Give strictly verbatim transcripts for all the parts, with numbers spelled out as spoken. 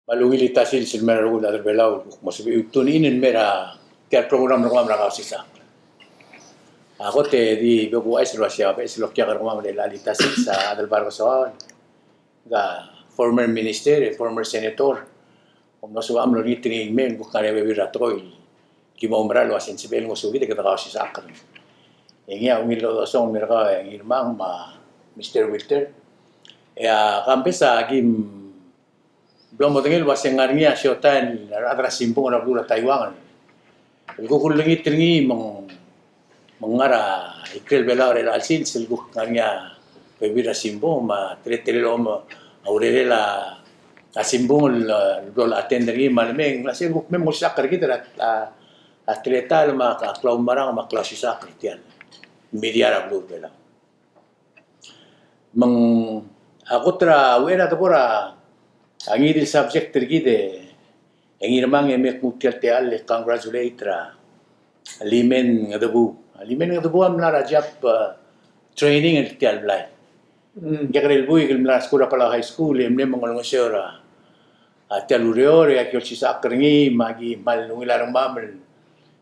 Me a ungil el sils el mei er a rokui el chad er a Belau, mo sebechir el tune in el mei er tia el program er kemam er a Kausisechakl. A kot e di bo kuchais el uasei a beches el okiak er kemam er chelecha el sils a Adelbai er a Kesoaol, a former minister, former senator, me ng mlo sebecham el olengit er ngii el mei el kuk ngar er ngii a bebil er a tekoi el ki mo oumera el uasei ng sebechel ngosukid e kede kausisechakl. E ngii a ungil el chodechosong el mei er kau e Ngirmang me a Mister Wilter. E a Kambes a ki blo modengei el uasei ng ngar er ngii a siotain el rechad er a simbung er a beluu er a Taiwan el kuk ulengit er ngii me ng, me ng ngar er a ikrel Belau er chelecha el sils el kuk ngar er ngii a bebil er a simbung me a teletelel a urerel a simbung el, el blo attend er ngii me a lemei e ng uasei kuk mei me ng ulsisechakl er kid er a, a, a teletael me a klaumerang me a klausisechakl er tia el media er a beluu er a Belau. Me ng a kot er a uchei er a debo er a ngii di el subject er kid e Ngirmang e mei kmu tia el techall el congratulate er a Limen Ngedebu. A Limen Ngedebu a mla er a job, uh, training er tia el blai. Mm. Ng kekerei el buik el mla er a skuul er a Palau High School e mle mo olengeseu er a a tia el ureor e aki olsisechakl er ngii me aki kmal ungil a rengmam el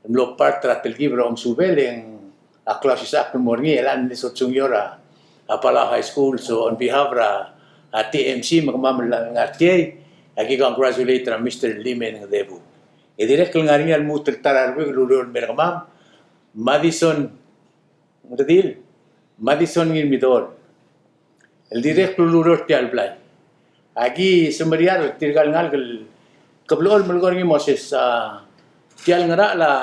mlo part er a telkib er a omesubel e ng a klausisechakl el mo er ngii e le ng mle sotsungio er a Palau High School. So on behalf er a, a T M C me kemam el ngar tiei, aki congratulate er a Mister Limen Ngedebu. E dirrek el ngar er ngii a lmuut el ta er a rebuik el ureor el mei er kemam, Madison Ngedil, Madison Ngirmidol, el dirrek el ulureor er tia el blai. Aki semeriar er tirka el ngalek el keblechoel el melekoi er ngii, Moses, a tia el ngerachel a,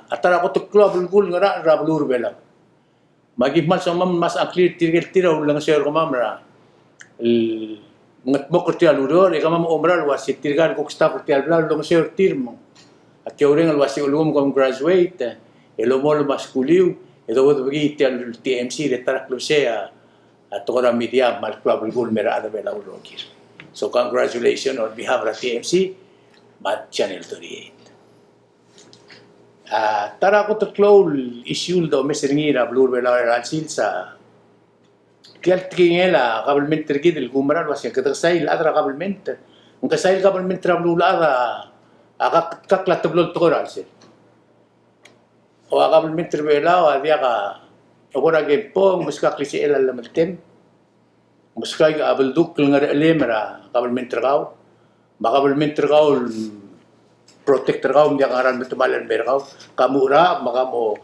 a ta er a kot el klou a belkul el ngerachel er a beluu er a Belau. Me aki kmal soam el mesa a ngklir er tirke el tir a ulengeseu er kemam er a el mengetmokl er tia el ureor, e kemam a oumera el uasei tirka el kuk staff er tia el blai a ulengeseu er tir me aki oureng el uasei ulekum kom graduate e lomolem a skuliu e dodebekii tia el T M C er a ta er a klebesei a tekoi er a media me a klou a belkul el mei er a rechad er a Belau el rokir. So congratulations on behalf er a T M C me a Channel thirty-eight. A ta er a kot el klou el issue el domes er ngii er a beluu er a Belau er chelecha el sils a tia el tekingel a kabelment er kid el kumerang el uasei kede kesai el chad er a kabelment, ng kesai el kabelment er a beluulechad a kak, kak a teblo el tekoi er a chelsel. O a kabelment er a Belau a diak a kora kempo, ng meskak a klisichel a llemeltem, ng meskak a beldukl el ngerechelem er a kabelment er kau, me a kabelment er kau el protect er kau, me ng diak a ngera el metemall el mei er kau, ka mo cherechar, me ka mo,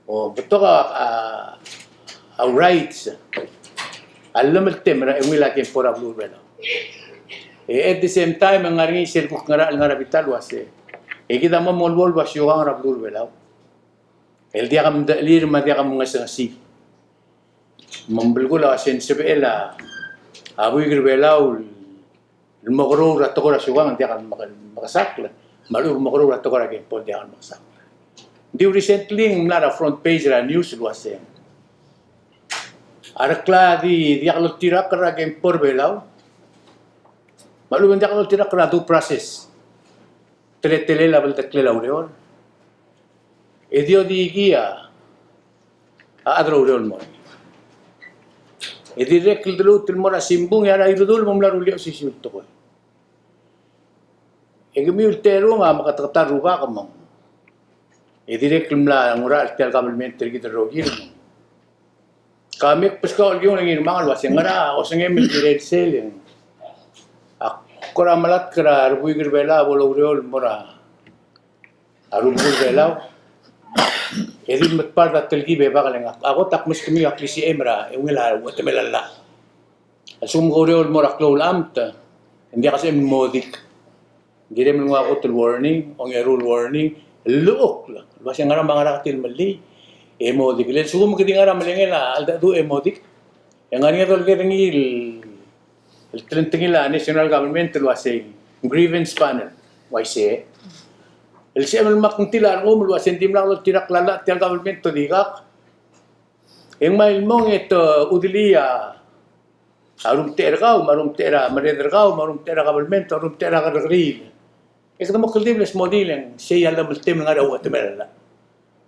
o, betok a, a, a rights a llemeltem er a ungil a kempo er a beluu er a Belau. E at the same time, e ng ngar er ngii sel kuk ngerachel el ngar er a bita el uasei, e kid a mo mengeluolu a siukang er a beluu er a Belau el diak mdechelir me a diak mngesengesii. Me ng belkul a uasei ng sebechel a buik er a Belau el mokeroul er a tekoi er a siukang el diak el mekesakl, me a lechub e mokeroul er a tekoi er a kempo el diak el mekesakl. Ng di recently ng mla er a front page er a news el uasei a rekla di diak loltirakl er a kempo er a Belau, me a lechub e ng diak loltirakl er a due process, teletelel a beldeklel a ureor, e di odikii a chad er a ureor el mo er ngii. E dirrek el deluut el mo er a simbung e a rai el redul me ng mla rullii a osisiu el tekoi. E kemiu el terung a meketeketang el rubak me ng, e dirrek el mla ngurachel er tia el kabelment er kid el rokir me ng, ka me kbeskau el kiung el Ngirmang el uasei ng ngera osengem el kirel sel, e ng, ak kora melatk er a rebuik er a Belau a bo loureor el mo er a rubekul Belau, e di medpart a telkib e bak el ngak. A kot ak meskemiu a klisichem er a eungel a uchetemel a llach. A lsekum ke oureor el mo er a klou el amt, e ng diak a sebechem el modik. Ng kirem el nguu a kot el warning, ongeru el warning, el llechukl. El uasei ngera me a ngera tir el melii, e modik. Le lsekum ke di ngar er a melengel a cheldecheduch e modik, e ng ngar er ngii a dolekoi er ngii el, el telengtengil a national government el uasei grievance panel, uaisei. El sebechem el mekngtil a rengum el uasei ng dimlak loltirakl a llach tia el government e te dikak. E ng mei el mong e te chudelii a a rumtechei er kau, me a rumtechei er a merreder er kau, me a rumtechei er a kabelment, me a rumtechei er a kerrekeriil. E kede mo kldibel e smodii e ng sei a llemeltem el ngar er a uchetemel a llach.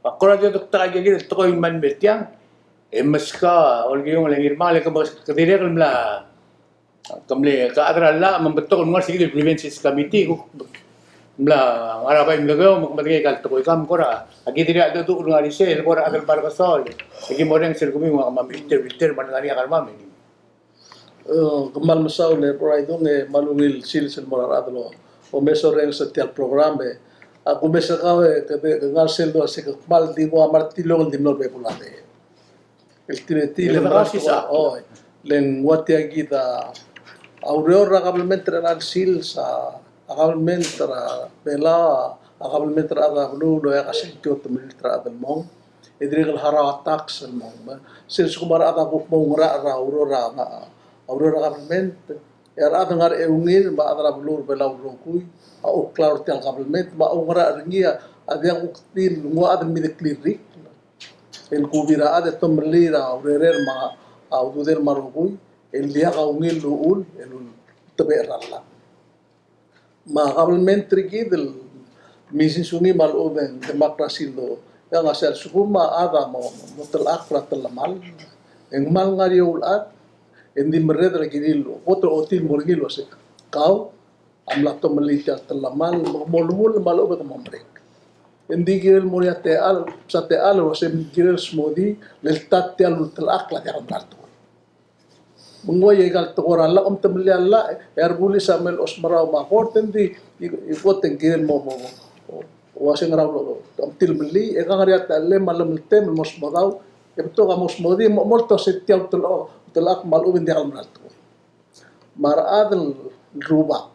Me a kora di odektak aika kid el tekoi el mei er tiang, e meskau a olkiung el Ngirmang, e ke dirrek el mla Ke mle, ke chad er a llach me ng betok el ngar er se kid el grievances committee, kuk mla ngar er a bai mle kau, me ke medengei aika el tekoi, kam kora, aki dirrek el dedu el ngar er isei, el kora chad el bar kesol, e ki mo orrenges er kemiu me a Mister, Mister, me a ngar er ngii a kermam. E, kmal mesaul e Boraidung e kmal ungil sils el mo er a rechad el omes orrenges er tia el program e, a kumes er kau e, ke, ke ngar sel dua se ke kmal di ua martillo el di mlo er a bebul a dei. El tirke el, el mera el tekoi, oi, le ng ua tia kid a ureor er a kabelment er a chelecha el sils, a kabelment er a Belau, a kabelment er a rechad er a beluu el oeak a sengkio el temelilt er a chad el mong. E dirrek el harau a tax el mong. Me sel lsekum a rechad a kuk mo oungerachel er a ureor er a, a ureor er a kabelment, e a rechad el ngar er a eungel me a chad er a beluu er a Belau el rokui a ouklalo er tia el kabelment me a oungerachel er ngii a diak kuk di el nguu a chad el mideklii el rikl el kubii a chad e tomellii a urerel me a ududel me a rokui el diak a ungil el uchul el ultebechel er a llach. Me a kabelment er kid el misisiu ngii me a lechub e ng democracy el, e ng a sel lsekum a chad a mo, mo telechakl er a telemall, e ng kmal ngar er eou el chad e ng di merreder a kirir el kot el ochotii el mo er ngii el uase kau a mla tomellii tia el telemall, me ke mo lmuut me a lechub e ke mo merek. E ng di kirel el mo er a techall, msa techall el uase ng kirel el smodii, le ta tia el ultelechakl a diak el mera el tekoi. Me ng uai aika el tekoi er a llach, kom temellii a llach, e a rebulis a mle chosmerau me a kort, e ng di, i, i kot e ng kirel el mo, mo, mo, uase ngera el, lo, lo, kom tilemellii, e ke ngar er a techellem me a llemeltem el mo smodau, e betok a mo smodii, mo, mo oltoset tia el ultel-, ultelechakl me a lechub e ng diak el mera el tekoi. Me a rechad el rubak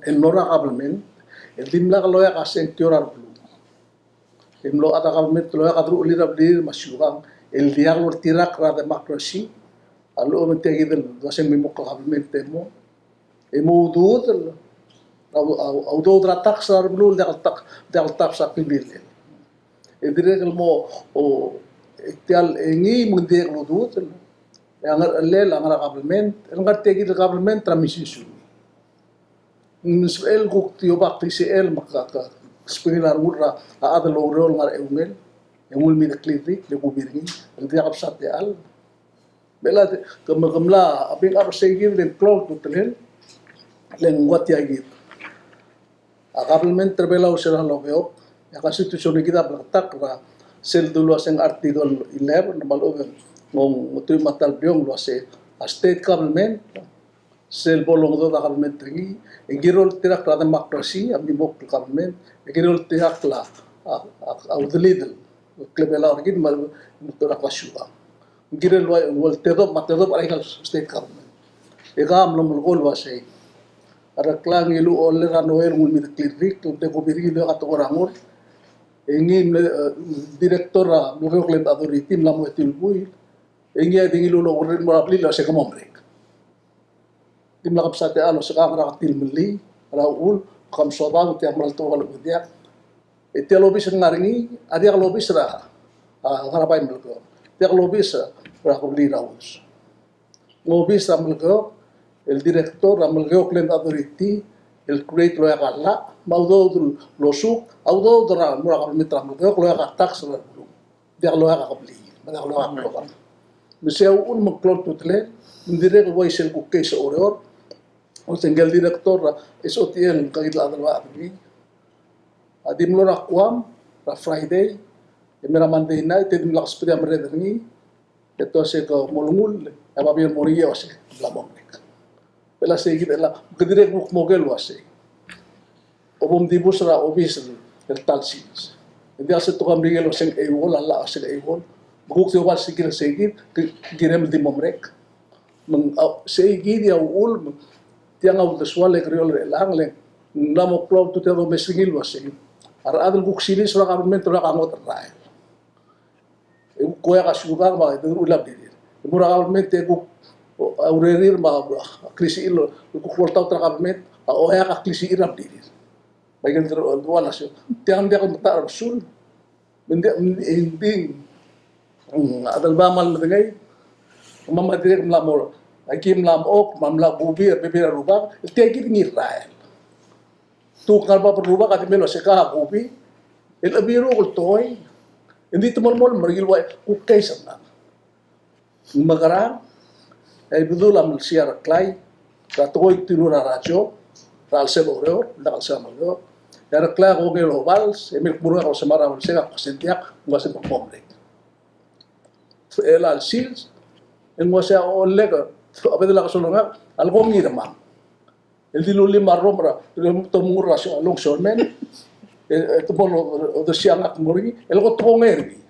el mlo er a kabelment el dimlak loeak a sengkio er a rebeluu. El mlo chad a kabelment el oeak a deruchelii er a blirir me a siukang el diak loltirakl er a democracy a lechub e ng tia kid el dua se ng mimokl a kabelment e mo, e mo udoud el, a, a, a udoud er a tax er a rebeluu el diak el tax, diak el tax a klibillel. E dirrek el mo, o, e tia el, e ngii me ng dirrek el udoud el, e a ngerchellel a ngar er a kabelment, el ngar tia kid el kabelment er a misisiu. Ng sebechel kuk di oba klisichel me ke, ke, ke sbengel a rengul er a chad el oureor el ngar er a eungel, e nguu el mideklii el rikl, le kubii er ngii, el diak el msa techall. Me chelecha, ke me, ke mla, a bing a sei kid le ng klou a ultutelel, le ng ua tia kid. A kabelment er a Belau sel lobeok, e a constitution er kid a bleketakl er a sel dulu a se ng Article eleven, me a lechub e ng, ng ultuil me a ta el bliongel el uase a state government, sel bo longedecheduch a kabelment er ngii, e ng kirel oltirakl er a democracy, a mimokl el kabelment, e ng kirel oltirakl a, a, a, a udelidel, klebelau er kid me a, me a ulterekokl a siukang. Ng kirel ua, ua el tedobech me a tedobech er aika el state government. E ke mlo melekoi el uasei, a reklang e ngiluu a ollei er a Noel el nguu el mideklii el rikl, te kubii er ngii el oeak a tekoi er a ngor. E ngii, e, director er a Melekeok Land Authority, mla mo etiu el buil. E ngii a di ngiluu el ourrel el mo er a blil el uase ke mo merek. Dimlak msa techall el uase ke ngar er a tilemellii er a uchul, ke msodang, tia mera el tekoi el diak. E tia el obis el ngar er ngii a diak el obis er a, a, ngar er a bai Melekeok. Diak el obis er a kebliil er a Ues. Ng obis er a Melekeok el director er a Melekeok Land Authority el create el oeak a llach, me a udoud el losuk a udoud er a mo er a kabelment er a Melekeok el oeak a tax er a beluu. Diak el oeak a kebliil, me diak el oeak a global. Me sei a uchul me ng klou a ultutelel, me ng dirrek el uaisei el kuk case er a Oreor, el se ngike el director er a S O T L, ngka kid el chad el ua chad er ngii a di mlo er a Guam er a Friday, e mei er a Monday night, e dimlak sbedii a merreder er ngii, e te uase ke mo olengull, e a babier el mo er ngii e uase ng mla mo merek. Bela sei kid el, ke dirrek el kuk mo oker el uasei, o bom dibus er a obis el, el ta el sils. E ng diak se te ko meringel el uase ng AWOL, a llach a uase ng AWOL. Me kuk di oba el sikil er sei kid, ki, kirem el di mo merek. Me ng, a, sei kid a uchul, me tiang a uldesual e kerior er chelechang, le ng mla mo klou a ultutelel a domes er ngii el uasei, a rechad el kuk silis er a kabelment el oeak a ngodech el rael. E kuk oeak a siukang me a deruchel a blirir. E mo er a kabelment e kuk, o, a urerir me a, a klisichir el kuk loltaut er a kabelment a oeak a klisichir a blirir. Me aike el deruchel a uasei, tiang ng diak el metach er a besul. Me ng di, me ng di, mm, a delba me a lemedengei, me a dirrek el mla mo, aki mla mo ok, me a mla kubii a bebil er a rubak, el tia kid ngii el rael. Te kuk ngar er a bab el rubak a di mle uase ke kubii, el chebiru el toi, e ng di te melemolem el merek el ua kuk case er ngak. Ng mekerang, e Ibedul a melsiich a Reklai, er a tekoi el dilu er a radio er a chelsel Oreor, el diak el chelsel a Melekeok. E a Reklai a kongei el obals, e mle kmo er ngak el uase mera el mle sei, ak uase ng diak, ng uase ng bo mle el a sils, e ng uase a olek a bedel a kesolang a leko ngii er a mang. El dilu el mla er a rrom er a, el te mo er a longshoremen, e te mo odersii a ngak el mo er ngii, el kot kongei er ngii.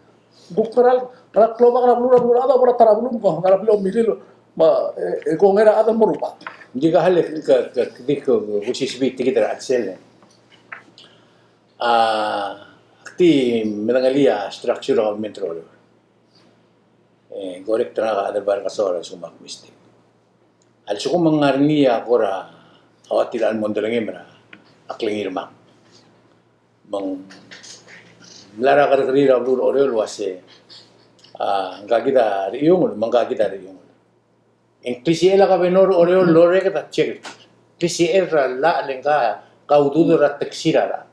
Kuk ngera, ngera klobak er a beluu, er a beluu, a rechad er a ta er a beluu, me a ngera bla lomilil, me e, e kongei er a chad el mo rubak. Ng di ka hal e ke, ke, ke, ke, ke, kusisbii tia kid er a chelsel. A, ak di medengelii a structure er a government er Oreor. E, correct er ngak a Adelbai er a Kesoaol a lsekum ak mistake. A lsekum ng ngar er ngii a kora, a ua tia el mondai er ngii me a klengir mang. Me ng mla er a kerrekeriil er a beluu er Oreor el uase, a, ngka kid a rechiungel, me ngka kid a rechiungel. E ng klisichel a governor er Oreor el orreked a check. Klisichel er a llach le ngka a ududir a teksir a llach.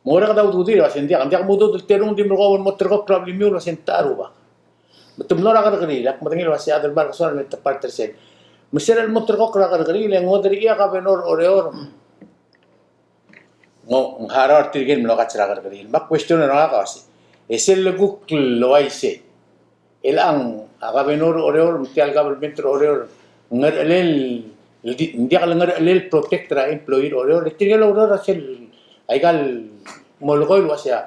Me ng orreked a ududir el uase ng diak, ng diak mo ududir el terung, di merekong el mo ulterekokl er a blimiu el uase ng techa rubak. Me te mlo er a kerrekeriil, ak medengei el uase a Adelbai er a Kesoaol a me te part er sel. Me sel lemo ulterekokl er a kerrekeriil, e ng odersii a governor er Oreor. Ng, ng harau er tirke el mlo kats er a kerrekeriil. Me a question er ngak a uase, e sel lekuk el uaisei, chelechang a governor er Oreor me tia el government er Oreor, ng ngerechelel, di, ng diak el ngerechelel protect er a employee er Oreor, e tirke el oureor er sel, aika el molekoi el uase a,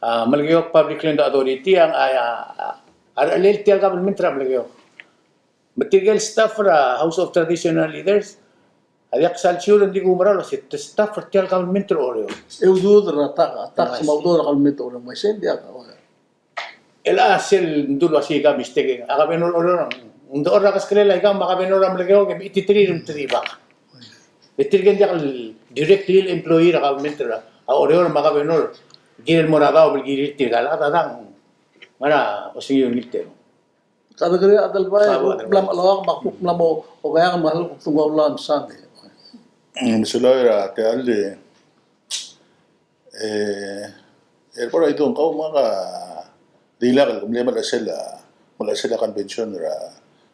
a, Melekeok Public Land Authority a, a, a, a rechelel tia el government er a Melekeok. Me tirke el staff er a House of Traditional Leaders a diak sal sure, ng di kumerang el uase te staff er tia el government er Oreor. E ududir a ta-, tax me a ududir a government er Oreor, me sei ng diak. Chelechang sel mdu el uase aika mistake, a governor er Oreor, ng dechor er a keskelel aika me a governor er a Melekeok e mechititerir me te di bak. E tirke ng diak el directly el employee er a government er a Oreor me a governor, kirel mo er a daob el kirir tirka el chad a dang. Ngera osengiu el ngii el terung? Kede keriil a Adelbai, a, kuk mla mo, me a kuk mla mo okeang me a kuk tungua ulam sande. Mm, mesulang er a techall, e, e, er a bo er a idung kau me ak di lak el mle melechesel a, melechesel a convention er a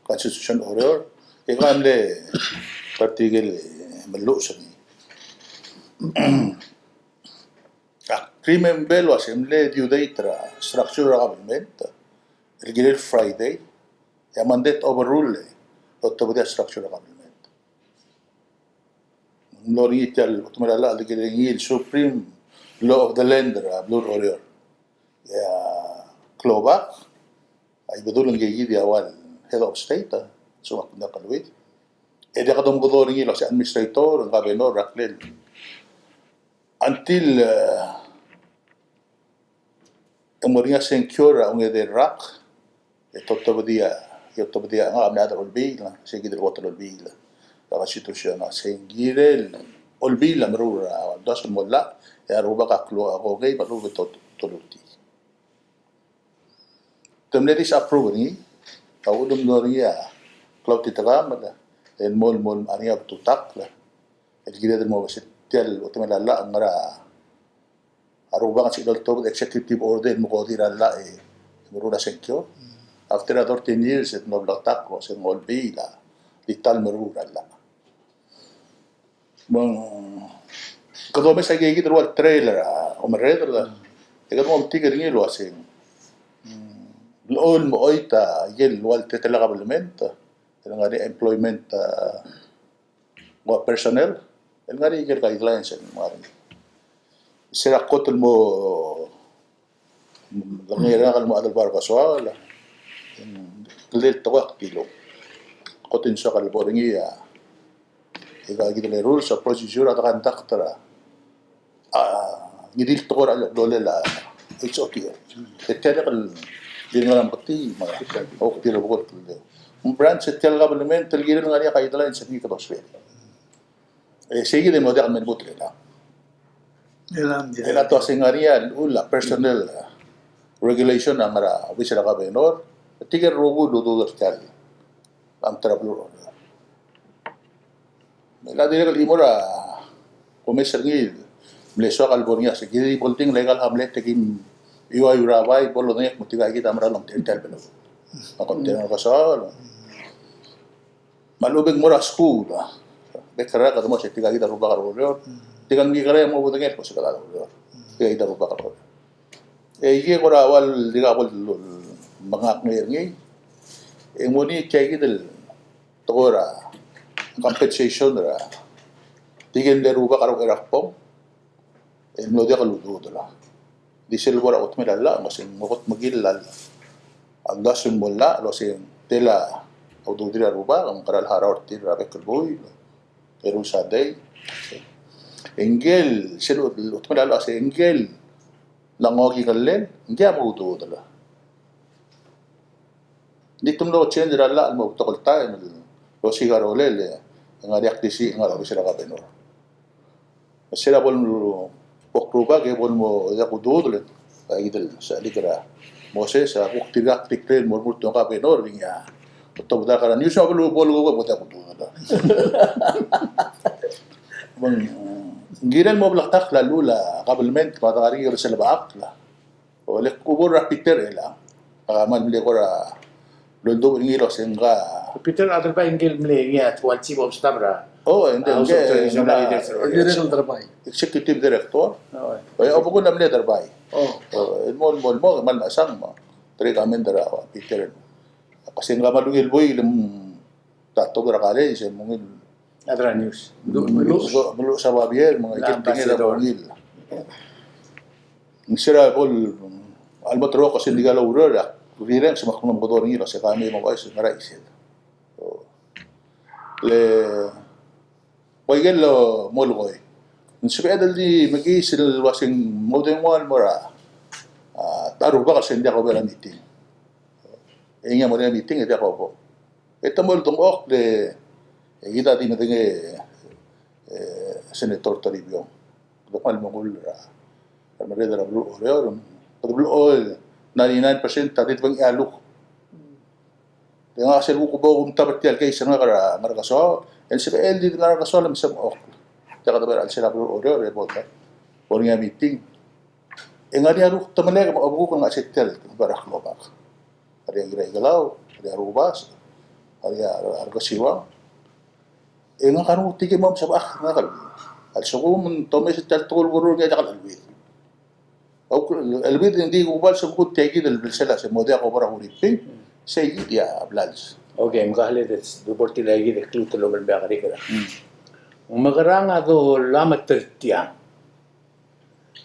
Constitution er Oreor, e ke mle partikel melluches er ngii. Ak remember el uase mle due date er a structure er a government el kirel Friday, e a Monday te overrule e otobedii a structure er a government. Ng mlo er ngii tia el, utemel a llach el kirel ngii el Supreme Law of the Land er a beluu er Oreor. E a klobak a Ibedul Ngikei, kid a ua el head of state, a, se el ua kid a kmal ungil. E diak domekedo er ngii el uase administrator, governor, er a klel. Until, e, e ng mo er ngii a sengkio er a ongedei el rak, e te otobedii a, e otobedii a, ngak a mle chad er a olbiil, se kid el kot el olbiil er a Constitution, se ng kirel olbiil a meruul er a uldasu el mo llach, e a Rubak a klou a kongei me a lechub e te ot-, tolutii. Te mle disapprove er ngii, a uchul me ng mlo er ngii a klautitekamel el mo, mo er ngii a betutakl el kired el mo se tia el utemel a llach, ngera a Rubak a sebechel el oltobed executive order el mekodir a llach e meruul a sengkio. After a thirteen years e te mlo bleketakl el uase ng olbiil a di ta el meruul a llach. Me ng kede omes aike kid el ua el trail er a omerreder, e kede mo metik er ngii el uase ng, mm, el ua el mo oit a ikel ua el teletelel a kabelment el ngar er ngii a employment, a, ua personnel el ngar er ngii a ikel guidelines el ngar er ngii. Se er a kot el mo Lengei er ngak el mo Adelbai er a Kesoaol, ng kldei el tekoi ak dilu. Kot el soak el bo er ngii a, ika kid el rules of procedure a conduct er a, a, ngii di el tekoi er a lolel a H O T L. E tia el dirk ngar er a meketii, me a, o, kid el bo el kldei. Ng branch er tia el government el kirel ngar er ngii a guidelines el ngii kede ousbech. E sei kid e mo diak el mei el butel er a. E a te uase ng ngar er ngii a llechul a personnel, a, regulation a ngar er a obis er a governor, tirke el rokui el udoud er tia el, a, mter a beluu er a. Me a dirrek el chimo er a kumes er ngii, mle soak el bo er ngii a se kid el bo el ding el aika el hamlet e kim iuai er a bai bo lodengei el kmo tirka kid a mera el omtechei er tia el beluu. A kot er a Kesoaol. Me a lechub e ng mo er a skuul, a. Bek el rak a kede mo se tirka kid a rubak er a ureor. Tirka ng kekerei e mo bedengel, ko se kede ureor. Tirka kid a rubak er a ureor. E ikei kora ua el dirkak bo el mengakngei er ngii. E ng mo er ngii tia kid el tekoi er a compensation er a tirke el mle rubak er a uchei er a kbong. E mlo diak el uduudel. Di sel bo er a chutemel a llach, me se ng mo kot mekill a llach, a uldasu el mo llach, el uase ng tela a ududir a rubak, ng kora el harau er tir er a bek el buil, eru sadei. E ngike el, sel chutemel a llach, se ngike el ngii a kingellel, ngii a mo uduudel. Ng di te mlo change er a llach el mo betok el taem el osiik a rolel e ng ngar er ngii a klisiich el ngar er a obis er a kabenor. Sel bo el bo kurubak e bo el mo diak uduudel, a ikid el sechalik er a Moses a kuk dirkak declare el mo remurt el ngii a kabenor, ngii a tobed er a news me a bo el, bo el kuk bo diak uduudel. Me ng kirel mo bleketakl a llechul a kabelment me a dengar er ngii er sel bechakl. O, le kuk bo er a Peter Elang. A kmal mle kora lolduubech er ngii el uase ngka. Peter Adelbai ngike el mle ngii a ua chief of staff er a. O, e ng, a, House of Traditional Leaders er a Director Derbai. Executive Director. O, e. O, e, obekul a mle Derbai. O. O, el mo, el mo, el mo, kmal mechesang me. Te recommend er a Peter. Kasi ngka kmal ungil buil, mm, ta tobed er a college, e mo ungil. A chad er a news. Meluches, meluches a babier, me ng ike el tekingel a mo ungil. Ng se er a bo el, a lebo el terrekokl a se ng dikea loureor, e ak rireng se me ak mo omekedong er ngii el uase ka mei me a uaisei, ngera isei. Le, ua ikel mo lekoi. Ng sebeched el di mekiis el uase ng mo dengua el mo er a, a, ta rubak el se ng diak oba er a meeting. E ngii a mo er ngii a meeting e diak oba. E te mo oldengchokl e, e kid a di medengei, e, Senator Toribiong. Kede kmal mengull er a, er a merreder er a beluu er Oreor, kede blechoel ninety-nine percent a di debengii a luk. E ngak sel kuk bo kumtab er tia el case er ngak er a Ngerkesoaol, e ng sebechel di Ngerkesoaol el msemechokl. Tia kede bo er a chelsel a beluu er Oreor, e bo, bo er ngii a meeting. E ng ngar er ngii a ruktemelek me a obekuk el ngar er sel tia el, bo er a klobak. Ngar er ngii a Ngiraikelau, ngar er ngii a Rubasech, ngar er ngii a Rekesiuang. E ngak a renguk tirke el mo mesebechakl er ngak el, a lsekum ng tomes tia el tekoi el borur e ng diak el cheleuid. Ak cheleuid e ng di kuk bo el sebechekut tia kid el blsel a se mo diak oba er a Huriping, sei kid a blals. Okay, me ka le de, de bo er tia kid el klou el oba el mei a kerik er a. Mm. Me kerang a dolamech er tiang.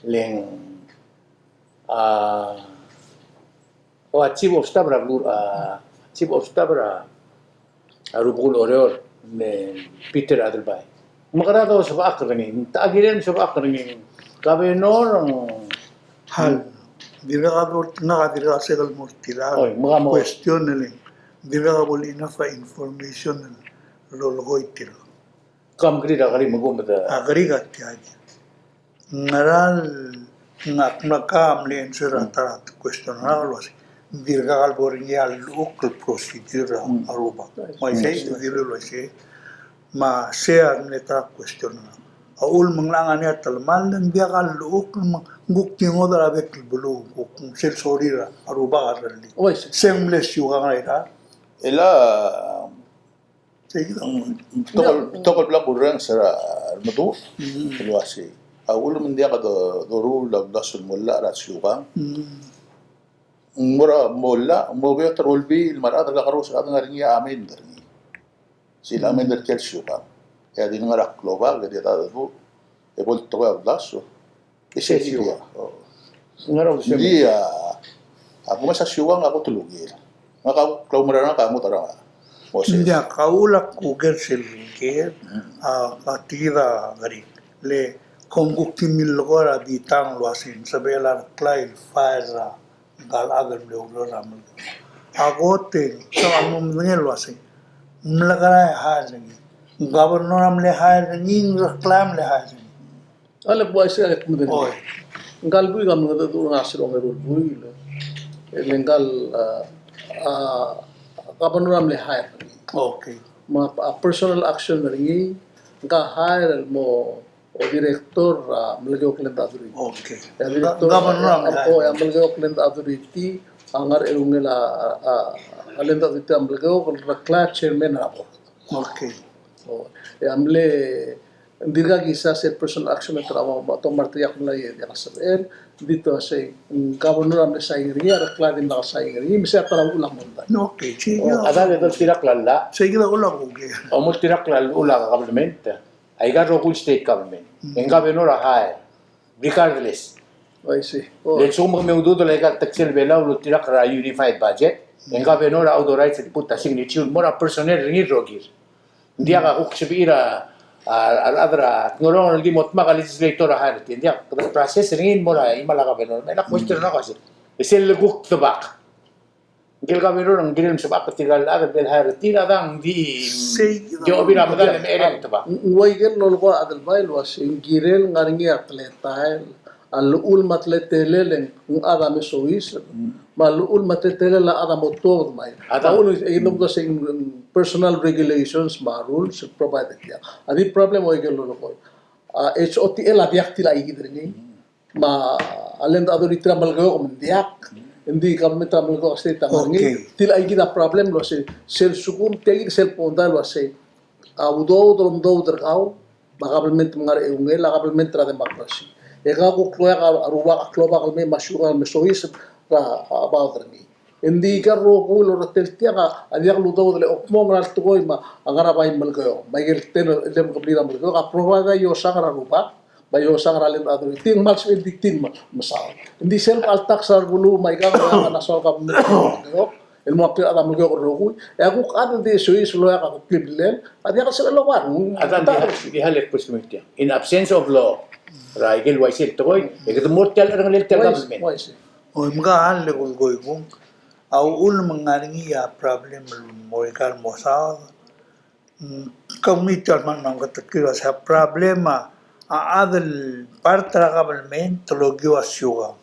Le ng, a, o, a chief of staff er a beluu, a, chief of staff er a, a, rubekul Oreor, me Peter Adelbai. Me kede di sebechakl er ngii, te kirel sebechakl er ngii, kabenor, hal, dirrek a dul, ngak a dirrek a sel mo er tia el, oi, me ka mo question el, dirrek a bo el enough a information el lolekoi tirka. Kam kerir a kerik me kum de. A kerik a tia kid. Ngera el ngak me ka mle answer er a ta er a question er a el uase, ng dirkak el bo er ngii a llechukl el procedure er a, mm, rubak. Uaisei, ng di el uaisei. Me sei a mle ta er a question er a. A uchul me ng ngar er ngii a telemall, ng diak a llechukl me ng kuk di ngodech er a bek el beluu, kuk sel sorir a rubak a rellii. Uaisei. Se ng mle siukang er a. Ela Ng, ng betok el, betok el bla kurrenges er a remeduch, mm, el uasei. A uchul me ng diak do, doruul a uldasu el mo llach er a siukang. Mm. Ng mo er a mo llach, mo beot er a Olbiil me a rechad el kakerous el chad a ngar er ngii a amend er ngii. Sel amend er tia el siukang. E a di ngar er a klobak, e di a dedu, e bo el tekoi a uldasu. Isei a siukang. Ng di a, a kumes a siukang a kot el ungil. Ngak a klaumerang er ngak a ngodech er a Moses. Ng di a uchul a kuker sel ungil, a, ka tia kid a kerik. Le kom kuk di milekoi er a bitang el uasei, sebechel a reklai el file er a ngka el chad el mle oureor er a Melekeok. A kot e, se a mo medengei el uasei, mlekera e hire er ngii. Ng governor a mle hire er ngii, ng reklai a mle hire er ngii. A le buai se a le kmedengei. Oi. Ngka el buik a mengedecheduch er ngak sel ongeru el buil. E le ngka el, a, a, governor a mle hire. Okay. Me a, a personal action er ngii, ngka hire el mo, o director er a Melekeok Land Authority. Okay. E a director, governor a mle hire. O, e a Melekeok Land Authority, a ngar er a eungel a, a, a Land Authority er a Melekeok, el reklai a chairman er a board. Okay. O, e a mle, ng dirkak kisa sel personal action me te ra mo, mo, te mla er tia el mla er a sebechel, ng di te uasei, ng governor a mle sign er ngii, a Reklai a dimlak sign er ngii, me sei a ta er a uchul a mondai. Okay, sei. O, a dang e doltirakl a llach. Sei kid a uchul a kuk. O, moltirakl a llach a government. Aika el rokui el state government. Mm. E ng governor a hire. Regardless. I see. O. Le lsekum me ng udoud el aika el teksel Belau el oltirakl er a unified budget, e ng governor a authorize el put a signature el mo er a personnel er ngii el rokir. Ng diak a kuk sebechir a, a, a rechad er a Ngorongoro el di mo dmak a legislator a hire er tir. Ng diak, kede process er ngii el mo er a chimal a governor. Me a question er ngak a uasei, e sel kuk debak. Ngike el governor a ng kirel mesebechakl er tirka el chad el bla el hire er tir a dang di, sei, di obir a medal e mecherei el tebak. Ng ua ikel lolekoi a Adelbai el uasei ng kirel ngar er ngii a teletael, a llechul me a teletelel e ng chad a mesoiseb, me a llechul me a teletelel a chad a mo tuobed me a. A dang. A uchul e ng mo uasei ng personal regulations me a rules el provide er tia. A di problem ua ikel lolekoi. A H O T L a diak tilecha kid er ngii. Me a Land Authority er a Melekeok me ng diak. Ng di government er a Melekeok State a ngar er ngii. Okay. Tilecha kid a problem el uasei, sel lsekum, tia kid sel mondai el uasei, a udoud el omdoud er kau, me a government me ngar er a eungel, a government er a democracy. E kau kuk loia a rubak, a klobak el mei me a siukang el mesoiseb er a, a, baod er ngii. Ng di aika el rokui el orretel tiang a diak ludoud el okmo ngera el tekoi me a ngar er a bai Melekeok. Me aike el ten el eleven el kebliil er a Melekeok a provide a iosang er a rubak, me a iosang er a Land Authority, ng kmal sebechel di tir me, mesaod. Ng di sel alta er a beluu me aika a national government er a Melekeok, el mo er a Melekeok el rokui, e a kuk chad el di soiseb el oeak a kebliil, a diak el sebechel el oba. A dang di hal, di hal el question er tiang. In absence of law, er a ikel uaisei el tekoi, e kede mo er tia el cherrengelel tia el government. Uaisei. O, me ka hal el kulekoi kung. A uchul me ng ngar er ngii a problem el mo er aika el mesaod. Mm, kemiu a kmal mla meketeklii el uasei a problem a, a chad el part er a government el okiu a siukang.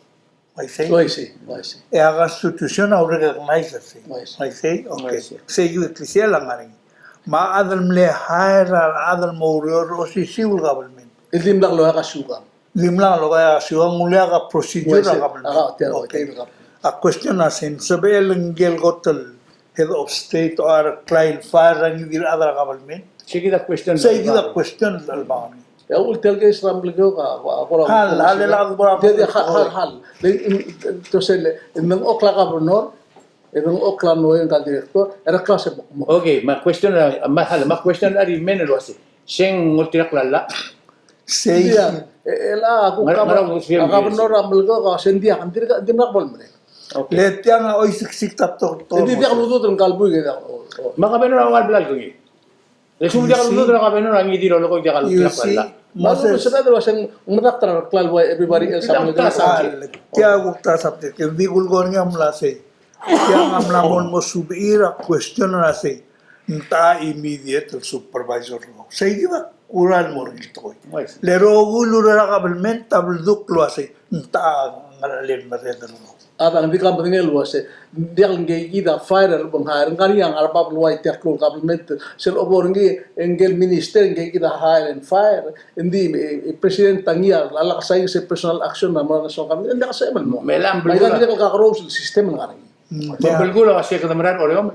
Uaisei? Uaisei, uaisei. E a constitution a recognize er sei. Uaisei. Uaisei? Okay. Uaisei. Sei kid el klisichel a ngar er ngii. Me a chad el mle hire a rechad el mo oureor er a osisiu el government, el dimlak loia a siukang. Dimlak loia a siukang, ng uleak a procedure er a government. Uaisei. A, tia, okay. Okay. A question a sei, ng sebechel ngike el kot el head of state a Reklai el fire er a ngii di el chad er a government? Sei kid a question. Sei kid a question el ba. E a ultel case er a Melekeok a, a, a, hal, hal, hal, hal, hal. Le, mm, entonces, le, ng dengchokl a governor, e dengchokl a noe ngka el director, e Reklai a sebechel mo. Okay, me a question, me a hal, me a question a remain el uasei, se ng oltirakl a llach? Sei. Ia, e, e, a kuk, ngar-, ngar-, a governor er a Melekeok a se ng diak, ng dirk, ng dimlak bo lemerek. Okay. Le tiang a oisiksik a tekoi. Ng di diak ludoud er ngka el buik e diak. Me a governor a ua el bla el kengei. Le lsekum diak ludoud er a governor a ngii di lolekoi diak a llach. You see, Moses. Me a lsekum sebeched el uasei ng medakt er a Reklai el ua everybody else a Melekeok. Tia kuk ta subject. Ng di kulekoi er ngii a mla sei. Tiang a mla mo, mo subir a question er a sei, ng techa a immediate el supervisor er kau? Sei kid a kuk mo er ngii el tekoi. Le rokui el ureor er a government a bldukl el uasei, ng techa a ngerachel el merreder er kau? A dang, di ka medengei el uasei, ng diak el ngii kid a fire el bo ng hire, ng ngar er ngii a ngar er a bab el uai tia el klou el government, sel obo er ngii, e ngike el minister, ngii kid a hire and fire, ng di, e, e, president a ngii a lak a sign sel personal action er a mo er a national government, ng diak a sebechem el mo. Me a llach a belkul a, ng diak el kakerous el system el ngar er ngii. Mm, me a belkul a uasei kede merael er a Oreor.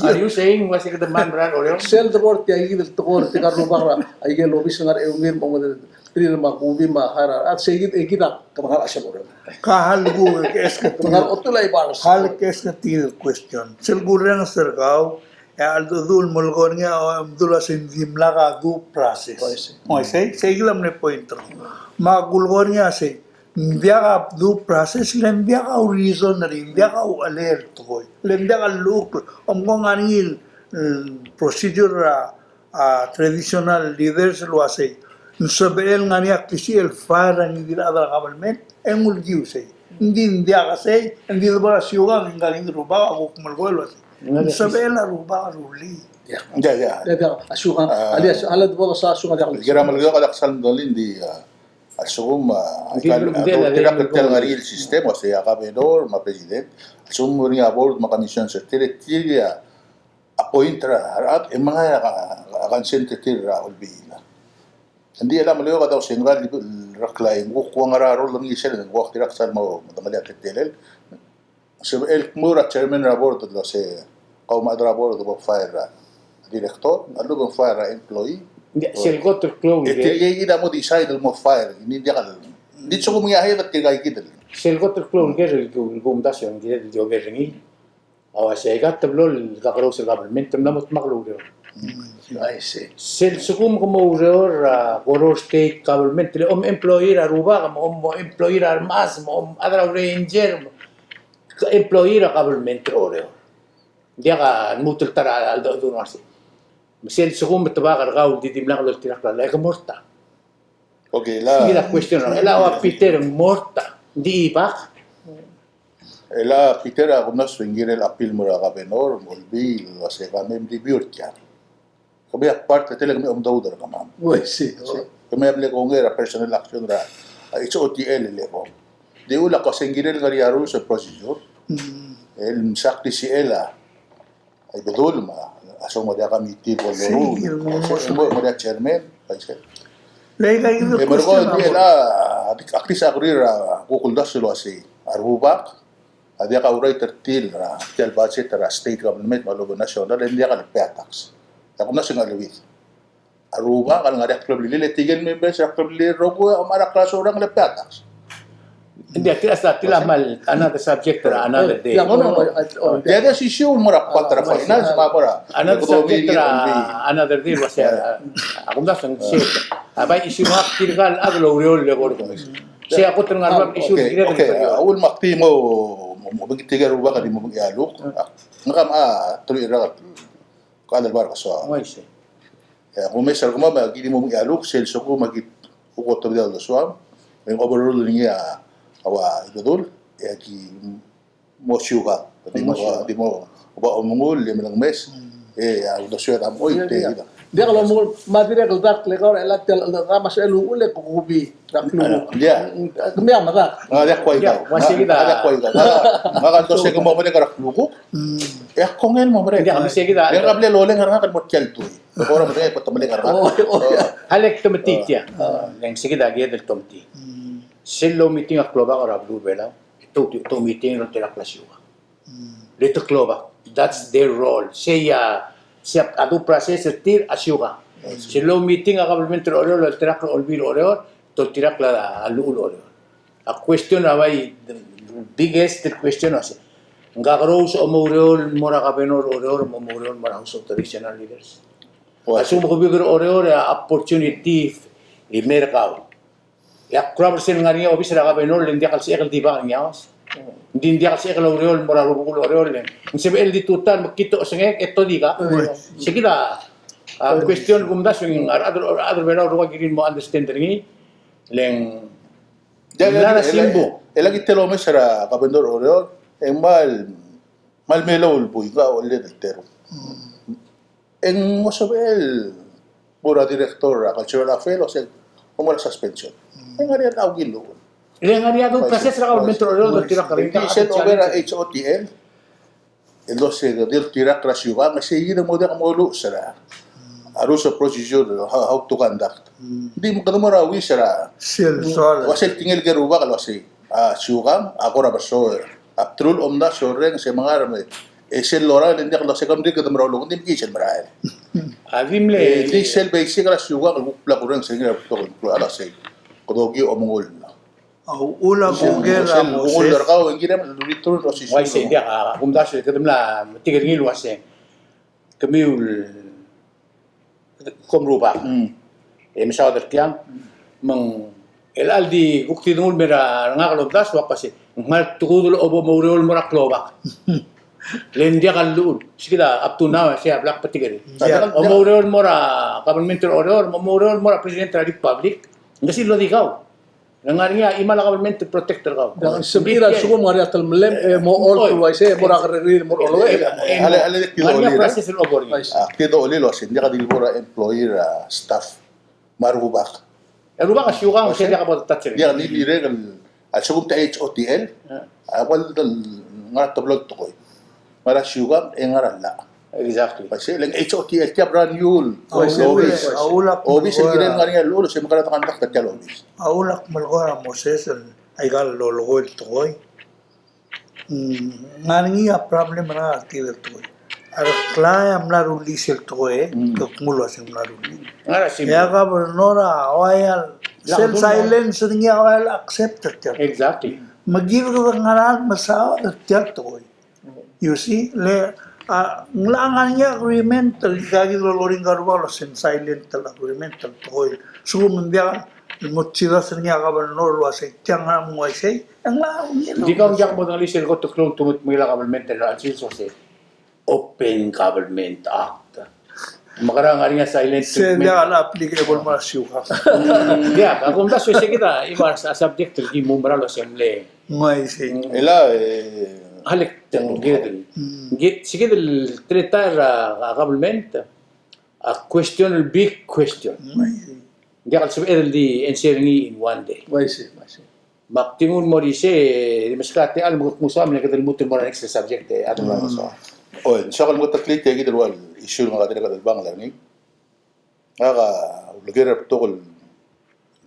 Are you saying uasei kede merael er a Oreor? Sel debo er tia kid el tekoi er tirka el rubak er a, aike el obis el ngar er a eungel me a ongederederir me a kubi me a hire, a sei kid, e kid a kede ngar er a sel Oreor. Ka hal kuk, ke ask er tir. Kede ngar er a otul a ibar. Hal ke ask er tir el question. Sel kurrenges er kau, e a cheldecheduch el melekoi er ngii a, a mdu el uasei ng dimlak a due process. Uaisei. Uaisei, sei kid a mle point er kau. Me a kulekoi er ngii a sei, ng diak a due process, le ng diak a reason er ngii, ng diak a uchelel el tekoi, le ng diak a llechukl, omko ng ngar er ngii el, mm, procedure er a, a, traditional leaders el uasei, ng sebechel ngar er ngii a klisichel el fire er ngii di el chad er a government, e ng ulekiu sei. Ng di ng diak a sei, ng di debo er a siukang, e ngka kid el rubak a kuk melekoi el uasei, ng sebechel a rubak a rullii. Ia, ia. Ia, ia, a siukang, a, alias, a le debo er a siukang, ia. Kira Melekeok a diak sal mdolii, ng di, a, A lsekum, a, ng di, a, ng di, a, ng di, tia el ngar er ngii el system, uasei a governor me a president, a lsekum ng ngar er ngii a board me a commission er tir, e tir a appoint er a, a, e mengai a, a, consent er tir er a olbiil. Ng di el Melekeok a dau se ng ngar er ngii a Reklai, ng kuk ua ngera a role er ngii sel, ng kuk dirrek sel mo, mo medengelii a teletelel. Sebechel el kmo er a chairman er a board el uasei, kau me a chad er a board bo fire er a, director, a lebo ng fire a employee. Ng di, sel kot el klou el ker. E tirke kid a mo decide el mo fire, ng di diak el, ng di lsekum ng ngar er ngii a head er tirka kid el. Sel kot el klou el ker el ku-, el kumdasu e ng kired el di oker er ngii. A uaisei, aika teblo el kakerous er a government, te mla mo dmak el oureor. Mm, I see. Sel lsekum ke mo oureor er a Koror State Government, le om employee er a rubak, mo, mo employee er a remas, mo chad er a ranger, mo employee er a government er a Oreor. Ng diak a lmuut el ta er a, a, a, a, Me sel lsekum e te bak er kau el di dimlak loltirakl a llach, e ke mo er ta. Okay, la. Sei kid a question, e le ua Peter e ng mo er ta. Ng di bak. E le Peter a kumdasu e ng kirel appeal el mo er a governor, me a olbiil el uase kemam di biur tiang. Kemam a part, e tela kemam a omdasu er kemam. Oi, sei. Kemam a mle kongei er a personal action er a, a, H O T L el eko. Di ulak uase ng kirel ngar er ngii a rules of procedure. Mm. El msakl di sel a Ibedul me a soam er a committee el bo loruul. Sei, el mo, mo, mo, mo er a chairman, vice chairman. Le aika kid el question a bo. E merkong e di el a, a di, a disagree er a kuk uldasu el uasei. A rubak a diak a oureor er tir er a, tia el budget er a state government me a lebo national, e ng diak el pay a tax. E a kumdasu e ng a leuid. A rubak a ngar er ngii a klebliliil, e tirke el members er a klebliliil el rokui a omechar a klasocherang el pay a tax. Ng di a tia, a tia a kmal another subject er a another day. Yeah, no, no, no, I, I, oh, yeah. Tia a issue el mo er a part er a finance, me a mo er a another subject er a another day, uase, a, a kumdasu e ng sei. A bai issue me a tirka el chad el oureor el eko er kemiu. Sei a kot el ngar er a issue. Okay, okay. A uchul me ak di mo, mo, mo, tirke el rubak a di mo mengialuk. Ngak a, a, teruich er a, ko el bar kasoa. Oi, sei. E a kumes er kemam me aki di mo mengialuk, sel lsekum aki kuk otobedii a uldesuam, e ng overrule er ngii a ua Ibedul, e aki mo siukang. Di mo, di mo, oba omengull, e melengmes, e a uldesued a mo, oi, te, kid a. Diak lomengull, me a dirrek el dak el eko er a chelecha el, el, el, me sel uchul e kukubii. Dak lu. Ia. Kemiu a medakt. Ng diak kuaikau. Ia, uaisei kid a. Ng diak kuaikau. Ngak a, ngak a uldesuek e mo merek er a klukuk. Mm. E ak kongei el mo merek. Ia, uaisei kid a. E ak mle loleng er ngak el mo er tia el tuil. Kora mo merek e te meleng er ngak. Oh, oh, ia. A lek te metii tia. Ah. Le ng sei kid a kired el te metii. Mm. Sel lomeeting a klobak er a beluu er a Belau. Te, te, te meeting er tirka el siukang. Le te klobak, that's their role. Sei a, sei a due process er tir a siukang. Sel lomeeting a government er a Oreor, el oltirakl er a Olbiil er a Oreor, te oltirakl a llechul a Oreor. A question a bai, the biggest question a sei. Ng kakerous a omoureor el mo er a governor er a Oreor, mo omoureor el mo er a House of Traditional Leaders. A lsekum ke bik er a Oreor, a opportunity el mer kau. E ak kora ber sel ngar er ngii a obis er a governor, le ng diak el sebechek el di bak er ngii a House. Ng di ng diak el sebechek el oureor el mo er a rubekul Oreor, le ng sebechel di tutau el mekngit a osengek e te di kak. Sei kid a, a, question el kumdasu e ng a rechad er a, a rechad er a Belau a kirir el mo understand er ngii, le ng, ia, ia, mla er a, e le, simbung. E le aki di el omes er a governor er a Oreor, e ng kmal, kmal melou el buik, ng kau el level teru. E ng mo sebechel el mo er a director er a Cultural Affairs, el uase ng mo er a suspension. E ng ngar er ngii a ua ki llechul. Le ng ngar er ngii a due process er a government er a Oreor el oltirakl er ngii. Ng di sel oker a H O T L, el uase ng di oltirakl er a siukang, me sei kid a mo diak mo luches er a rules of procedure, how, how to conduct. Ng di me kede mo er a uis er a, sel soal, ua sel tekingel ker er a rubak el uase a siukang a kora bersoech. A bdelul a omdasu el orrenges e mengai me, e sel lorael e ng diak el uase kom dirk kede merael, ng di mekiis el merael. A di mle. E di sel basic er a siukang el kuk bla kurrenges er ngii er a betok el klou el uase kede okiu a omengull. A uchul a kuk er a Moses. Sel omengull er kau e ng kirem el return er a osisiu. Uaisei, diak, a kumdasu e kede mla metik er ngii el uase kemiu el kom rubak. Mm. E mesaod er tiang, me ng chelecha el di kuk di denguu el mer a ngak el omdasu, ak uase, ng kmal tekudel a obo moureor el mo er a klobak. Le ng diak a llechul. Sei kid a up to now, sei a bla kbetik er ngii. Diak. Omoureor el mo er a government er a Oreor, omoureor el mo er a president er a republic. Ng kesiil el di kau. Ng ngar er ngii a chimal a government el protect er kau. Ng sebechir a lsekum ng ngar er ngii a telemellem, e mo olt el uaisei, e mo er a kerrekeriil el mo er a Oreor. E, e, e, ngar er ngii a process el obo er ngii. A, kede olil el uase, ng diak di lebo er a employee er a staff me a rubak. E rubak a siukang, sei diak bo touch er ngii. Diak di dirrek el, a lsekum te H O T L, a, well, ngar er a teblo el tekoi. Ngar er a siukang, e ngar er a llach. Exactly. Uaisei, le ng H O T L tia brand new el obis. Obis el kirel ngar er ngii a llechul, se mekera te conduct er tia el obis. A uchul ak melekoi er a Moses el aika el lolekoi el tekoi. Mm, ngar er ngii a problem er ngak er tia el tekoi. A reklai a mla rullii sel tekoi, mm, ke kmo uase ng mla rullii. Ngar er a sel, e a governor a ua el, sel silence er ngii a ua el accept er tia el tekoi. Exactly. Me kid a ngar er ngii a mesaod er tia el tekoi. You see, le, a, ng locha ngar er ngii a agreement el, ika kid el lolekoi er a rubak el uase ng silent el agreement el tekoi. Sekum ng diak el mo chidas er ngii a governor el uase tia ng ngar er ngii a uaisei, e ng locha ngii. Di kau ng diak bo dengelii sel kot el klou el tumet me a government el uaisei. Open Government Act. Me kora ngar er ngii a silent treatment. Se diak el applicable me a siukang. Diak, a kumdasu e se kid a, e a subject el ki mo mera el uase ng mle. Ng uaisei. Ela, e, a le, ng kid el, mm, kid, se kid el teletael er a, a government, a question el big question. Ng uaisei. Ng diak el sebeched el di answer er ngii in one day. Ng uaisei, ng uaisei. Me ak di nguu el mo er isei, e di meskau a techall me kuk mo soam, e le kede lmuut el mo er a next subject, e, a di mla soam. Oi, ng soak el mo taklii tia kid el ua el issue el ngak a dirrek el bang er ngii. Ngak a uleker er a betok el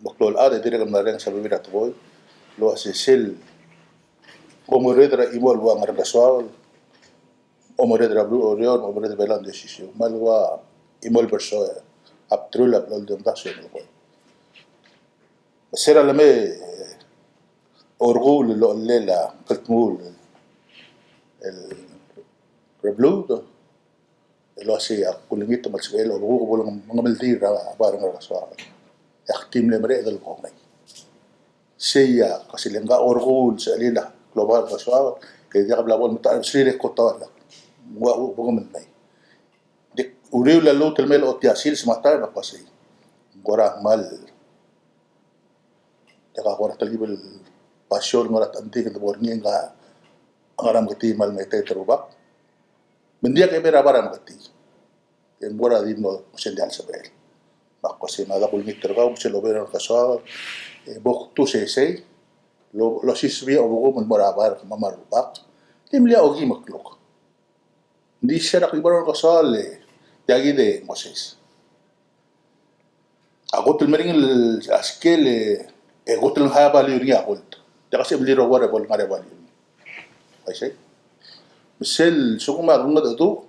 meklou el chad e dirrek el mla er ngii a bebil er a tekoi el uase sel omerreder er a chimo el ua Ngaraard er a Kesoaol, omerreder er a beluu er a Oreor, omerreder er a Belau, ng di osisiu. Me a le ua chimo el bersoech a bdelul a bdelul a omdasu e melekoi. Me se er a lemei, e, orrekul el ochellel a kldmul el rebluud el uasei ak ulengit me a lsebechel el orrekuk bo le mengemeldiil er a bai er a Ngaraard er a Kesoaol. E ak di mle mereched el kongei. Sei a, kmo se le ngka orrekul el sechelil a klou a bai er a Kesoaol, e diak bla bo le metacherbesul e kot a ua, ua, ua, bo ngemeldiil. Di uriul a lluut el mei el ochotii a sils me a taem a kmo sei. Ng kora kmal, diak a kora telkib el basio el ngar er a techang, ng di kede bo er ngii e ng ngar er a meketii me a le mei e te rubak. Me ng diak e mei er a bai er a meketii. E ng kora di mo sel diak el sebechel. Me a kmo sei me a dak ulengit er kau, me sel obo er a Kesoaol, e bo kdu sei sei, lo, losiseb a obekum el mo er a bai er kemam me a rubak. Di mle okeim el kluk. Ng di se er a kuk bo er a Kesoaol e, tia kid e Moses. A kot el meringel a skel e, e kot el high value er ngii a gold. Diak a sebechel el di rokui e bo le ngar er a value er ngii. Uaisei. Me sel sekum a klengedecheduch,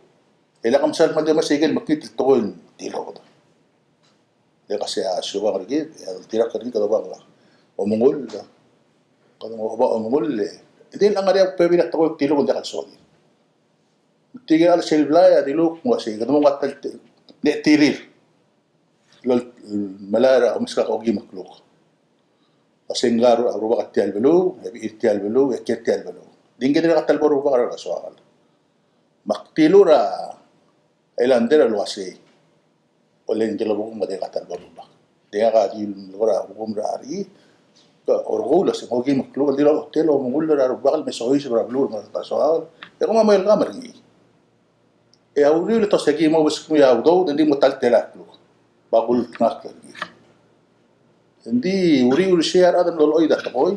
e lak msa el kmal di omesa ikel mekngit el tekoi el tilobed. Le kmo sei a siukang er kid, e a oltirakl er kid, kede oba omengull, kede oba omengull, e di ngar er ngii a bebil a tekoi el tilobed el diak el sorir. Tirke el chad er sel blai a diluk, ng uasei, kede mo ua ta el te-, ne tirir. Lol, melai er a omeskak a okeim el kluk. Uasei ngka a ru-, rubak er tia el beluu, e bechil er tia el beluu, e kiei er tia el beluu. Di ngike dirkak a ta el bo er a rubak er a Kesoaol. Me ak dilu er a Islander el uasei, ole ng di el obekum me a dirkak a ta el bo er a rubak. Di ngak a di el kora obekum er a rechad, ke orrekul el uasei ng okeim el kluk, di el otel omengull er a rubak el me soiseb er a beluu er a Kesoaol. E kom a mo welcome er ngii. E a uriul e te ua se ki mo beskemiu a udoud, e ng di mo ta el tela el kluk. Bo kultengakl er ngii. Ng di uriul er sei a rechad el mlo lochoid a tekoi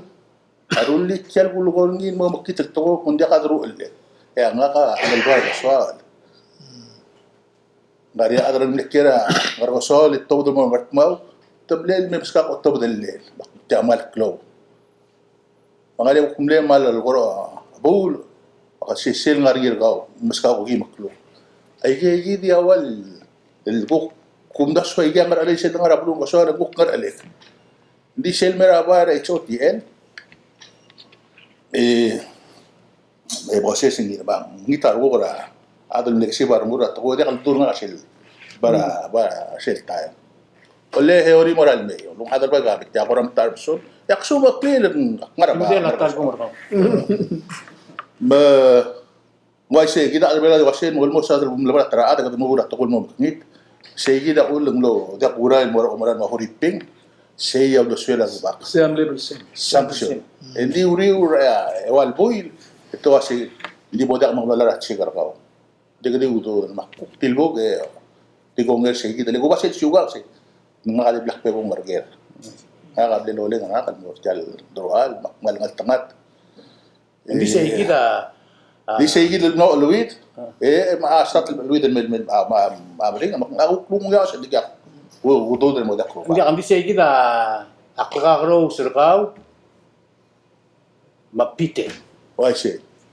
a rullii tia el kulekoi er ngii el mo mekngit el tekoi, kmo ng diak a deruchellel. E a ngak a chelebard er a Kesoaol. Ng ngar er ngii a chad el mle kiei er a Ngaraard er a Kesoaol e tobed el mo er a Ngardmau, te mlei el me meskak a otobed el llel, me ak tia kmal klou. Me ng ngar er ngii a kuk mle kmal el kora buul, me ak sesei el ngar er ngii er kau, meskak a okeim el kluk. Aike, aike di a ua el kuk kumdasu, aike a ngerchelel sel dengar er a beluu er a Kesoaol e kuk ngerchelel. Ng di sel mei er a bai er a H O T L, e, e bo sesei ngii, me ngii a rokui er a chad el mle kesib a rengul er a tekoi, diak el dul ngar er a sel, bai er a, bai er a sel taem. Ole, e ori mo er a lemei, lung chad el bai ka, tia kora metacherbesul, e ak sumekngii el ngar er a bai. Me ng uaisei, kid a chad er a Belau a di uasei, me ng olmos a chad el mle bai er a ta er a chad, kede mo er a tekoi el mo mekngit. Sei kid a uchul e ng mlo diak kurai el mo er a omeral me a huriping, sei a uldesuel a rubak. Sei a mle sanction. Sanction. E ng di uriul er a, e ua el buil, e te uasei, ng di bo diak mengemelai er a check er kau. Di kede udoud, me ak kuk tilbuk e di kongei er sei kid, le kuba sel siukang sei. Ngak a di blak bebong er ker. Ngak a bla loleng er ngak el mo er tia el deruchall, me ak kmal ngeltengat. Ng di sei kid a, a, di sei kid el mlo cheleuid, e, me a start el cheleuid el mei, mei, a, me a, me a meringel, me ak kuk lungil a sel diak, u, udoud el mo diak. Ng di, ng di sei kid a, a klekakerous er kau, me a Peter. Uaisei.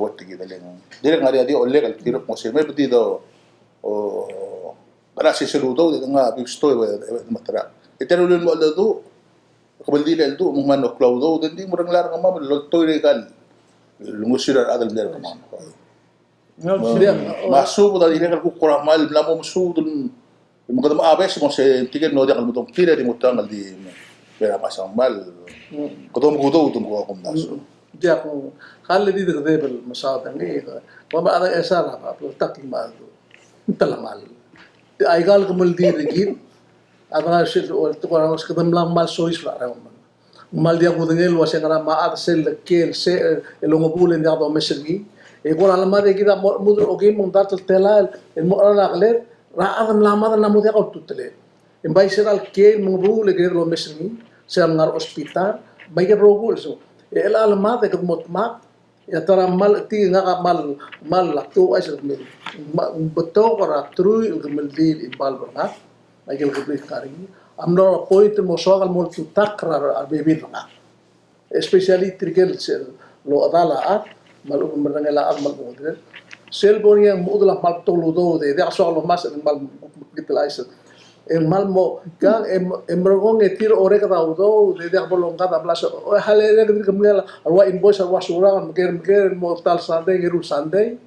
ua tia kid el, dirrek el ngar er ngii a di olek el tirke el mo se me bedi do, o, ngera se sel udoud e ngak a big story e, e, e, me a ta er a. E tia el ulemuchel el udoud, ke bla di le el udoud, me ng mla mo klou a udoud, e ng di mo er a ngar er kemam el oltoir er aika el, el ngosir a rechad el mle er kemam. Me a subed a dirrek el kuk kora kmal mla mo mesubed el, me kede mo obes mo se tirke el mlo diak el medung tir e di mo tang el di me, me er a masang kmal. Kede mo kudoud me kede mo kumdasu. Diak, kall di dekedeb el mesaod er ngii, me a chad a chesar a bla, bla, tak el mad. Ng telemall. Aika el kemeldiil er kid a dengar sel, el tekoi er a ngos, kede mla kmal soiseb er a rengmang. Ng kmal diak kudengei el ua se ngera me a chad sel kiei el se, el ongebuul e ng diak domes er ngii. E kora lemad e kid a mo, mo dmu el okeim me ng dart el telael el mo cheral a keled er a chad el mla mad el mla mo diak a ultutelel. E ng bai se er a le kiei el mengebuul e kede lomes er ngii, se er a lengar er a hospital, bai kede rokui el se. E chelecha el lemad e kede mo dmak, e a ta er a kmal, tia ngak a kmal, kmal a tuobed el kmal, me ng betok er a truich el kemeldiil el involve er ngak, me aike el kebliil el ngar er ngii a mlo er a point el mo soak el mo oltutakl er a rebebil er ngak. Especially tirke el sel ochedal a chad, me a lechub e merengel a chad me a lechub e ng udoud. Sel bo er ngii a mo uchul a kmal betok el udoud e diak soak el omes el kmal mekngit el chais. E ng kmal mo, kang, e, e merekong e tir a orreked a udoud, e diak bo longkad a blals, o, e a lak e dirk mle er a ua invoice, a ua surang, meker, meker, mo ta el Sunday, ngeru el Sunday.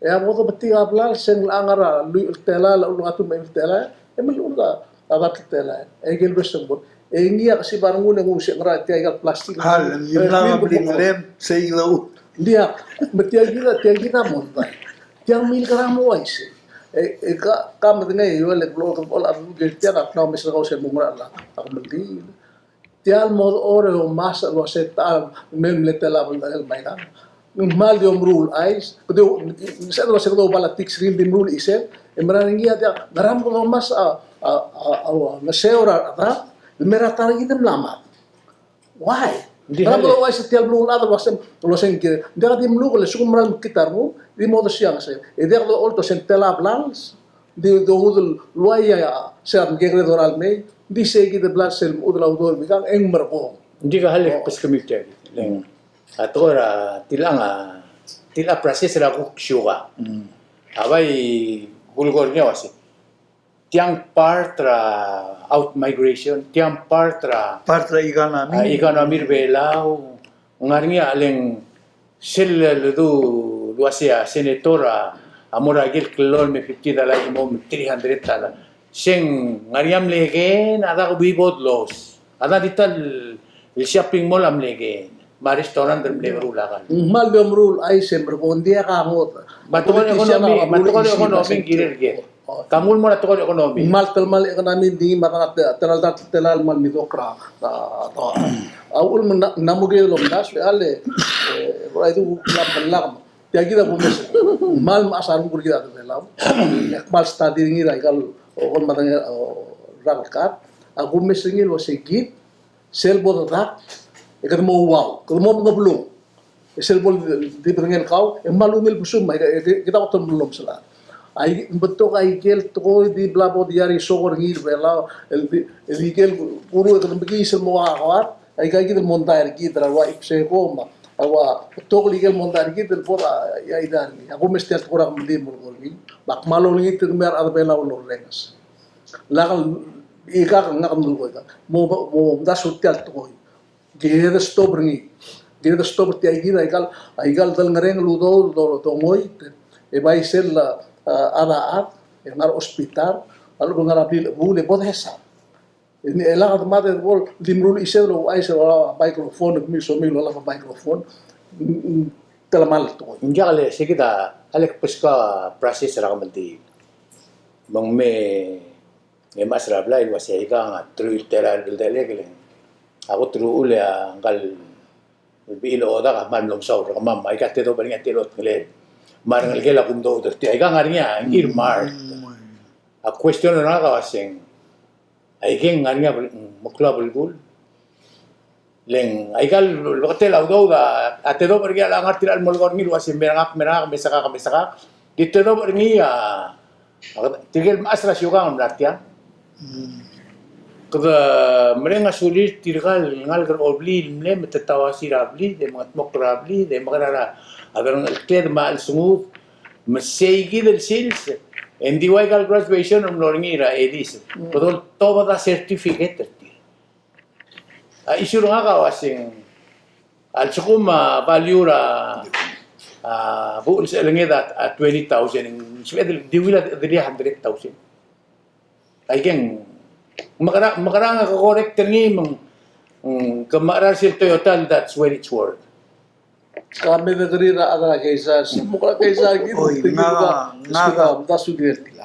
E a bo dobetik a blals, e ng locha ngar er a lluich el telael, a ulengatum me a eim el telael, e me lechub a, a dart el telael. E aike el bes el bo. E ngii a kesib a rengul e ng uaisei ngera tia aika el plastik. Hal, e ng mla blingelem, sei lou. Diak, me tia kid a, tia kid a mondai. Tia milkera mo uaisei. E, e ka, ka medengei, e ua le blo, blo, a, tia ka kau mes er kau se mo ngera el, a, a kemeldiil. Tia el mo dechor e omes el ua se ta el mei el mle tela a blals el mei er ngak. Ng kmal di omeruul chais, kede, ng sebeched el ua se kede oba a tiks er ngii el di meruul chisel, e mera er ngii a diak, ngera me kede omes a, a, a, a, a, ngeseu er a rechad el mei er a ta er kid el mla mad. Why? Ngera me kede ouchais er tia el beluu el chad el ua se, el ua se ng kired. Ng diak di mlukel, e lsekum mera el mekngit a rengum, di mo desiang se. E diak docholt el ua se ng tela a blals, di dongud el uai a, se a mekekerei el dorael el mei, di sei kid el blals el mo uchul a udoud el mei kang, e ng merekong. Ng di ka hal e kbeskemiu tia kid. Le ng, a tekoi er a tilechang a, tilechang a process er a kuk siukang. A bai kulekoi er ngii a uaisei. Tiang part er a outmigration, tiang part er a, part er a economy, a, economy er a Belau, ng ngar er ngii a le ng sel ledu el uaisei a senator a, A mo er a ikel klou el me fifty dollar e mo three hundred dollar. Se ng ngar er ngii a mle keen, a dak bo di bo loss. A dak di ta el shopping mall a mle keen. Me a restaurant el mle meruul a kall. Ng kmal di omeruul a chais e merekong, ng diak a ngodech. Me a tekoi el ekonomi, me a tekoi el ekonomi ng kirel ker. Ka mle mo er a tekoi el ekonomi. Ng kmal telemall a ekonomi, ng di ngii me a dak a te-, tela el dart, tela el kmal mdokl er a, a, a uchul me ng mla mo kired el omdasu e a le, e, a di kuk mla mo lak. Tia kid a kumes, kmal mechas a renguk er kid a rechad er a Belau. E kmal study er ngii er a ikal, o, kmal medengei, o, rak el kar. A kumes er ngii el uasei kid, sel bo dedak, e kede mo uau, kede mo mengeblung. E sel bo di bedengel kau, e kmal ungil besum, e, e, kede kot el mlo mesaod. Ai, ng betok a ikel tekoi di bla bo di er a isokl er ngii er a Belau, el di, el ikel kuru e kede mekiis el mo ua koad, aika kid el mondai er kid er a ua ipseko me a ua betok el ikel mondai er kid el bo er a, ia, ia, a kumes tia el tekoi er a kemdi el mo er ngii, me ak kmal olengit er kemiu a rechad er a Belau el orrenges. Lak el ikak, ngak a mlo ko ikak. Mo, mo omdasu er tia el tekoi. Kede stop er ngii. Kede stop er tia kid a ikal, a ikal delengerenger el udoud, do, do, dongoit, e bai sel, a, a, a chad, e ngar er a hospital, a lechub e ngar er a blil el chebul, e bo desa. E ng, e lak de mad e bo el di meruul a chisel el ouchais er a microphone, kemiu somiu el olab a microphone, mm, mm, telemall el tekoi. Ng diak le, se kid a, a le kbeskau a process er a kemeldiil. Me ng me, e mechas er a blai el uasei aikang a teruich el telael el delek le ng, a kot el uchul e a ngkal bechil a odak a kmal mlo mesaul er kemam, aika tedobech er ngii a telot ngelel. Me a rengelekel a kumdasu er tir, aika ngar er ngii a earmark. A question er ngak a uaseng, aikeng ngar er ngii a bel-, meklou a belkul. Le ng aikal beketel a udoud a tedobech er ngii a ngar tir a le molekoi er ngii el uasei me er ngak, me er ngak, me sechak, me sechak. Di tedobech er ngii a, a, tirke el mechas er a siukang el mla er tiang. Kede mereng a sulir tirka el ngalek er a blil el mle me te tauasi er a blid, e mengetmokl er a blid, e mekerang er a delengchekled me a chelsengud, me sei kid el sils, e ng di ua ikal graduation el mlo er ngii er a edis. Kede oltobed a certificate er tir. A issue er ngak a uaseng, a lsekum a value er a, a, buch el sechelenged a, a twenty thousand, ng sebeched el di ua el three hundred thousand. Aikeng, mekerang, mekerang e ke correct er ngii me ng, mm, ke mekerang sel Toyota, that's what it's worth. Ka me de kerir a chad er a keizai, se mo er a keizai kid. Oi, ngak a, ngak a,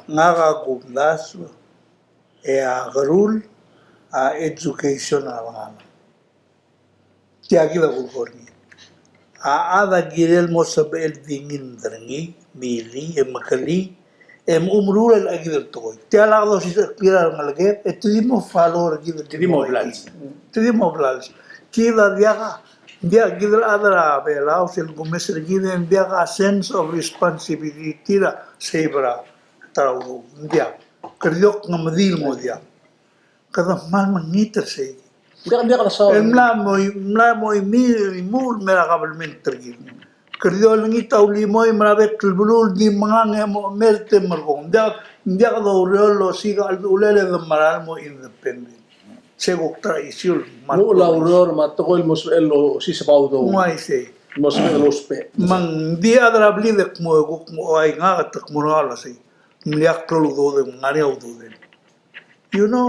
ngak a kumdasu. E a kerul a education a ngalek. Tia kid a kulekoi er ngii. A chad a kirel mo sebechel di ngii er ngii, milii, e mekelii, e mochu meruul a ikakid el tekoi. Tia el lak dosisecheklir a rengelekek, e te di mo follow er kid el di mo blals. Te di mo blals. Kid a diak a, diak kid el chad er a Belau, sel kumes er kid e ng diak a sense of responsibility er a save er a ta er a udoud. Ng diak. Kede di okengemedii el mo diak. Kede kmal mekngit er sei. Ng diak, ng diak a saul. El mla mo, mla mo imi, imuul el mer a kabelment er kid. Kede di olengit a ulimoi me er a bek el beluu el di mengang e mo mei e te merekong. Ng diak, ng diak doureor el osiik a cheldechulel e de meral mo independent. Se kuk ta er a issue el kmal. Uchul a ureor me a tekoi el mo sebechel el osiseb a udoud. Ng uaisei. Mo sebechel el ousbech. Me ng di a chad er a blid e kmo, e kuk mo, ai ngak e te kmo er ngak el uasei. Ng diak klou el udoud e ng ngar er ngii a ududem. You know,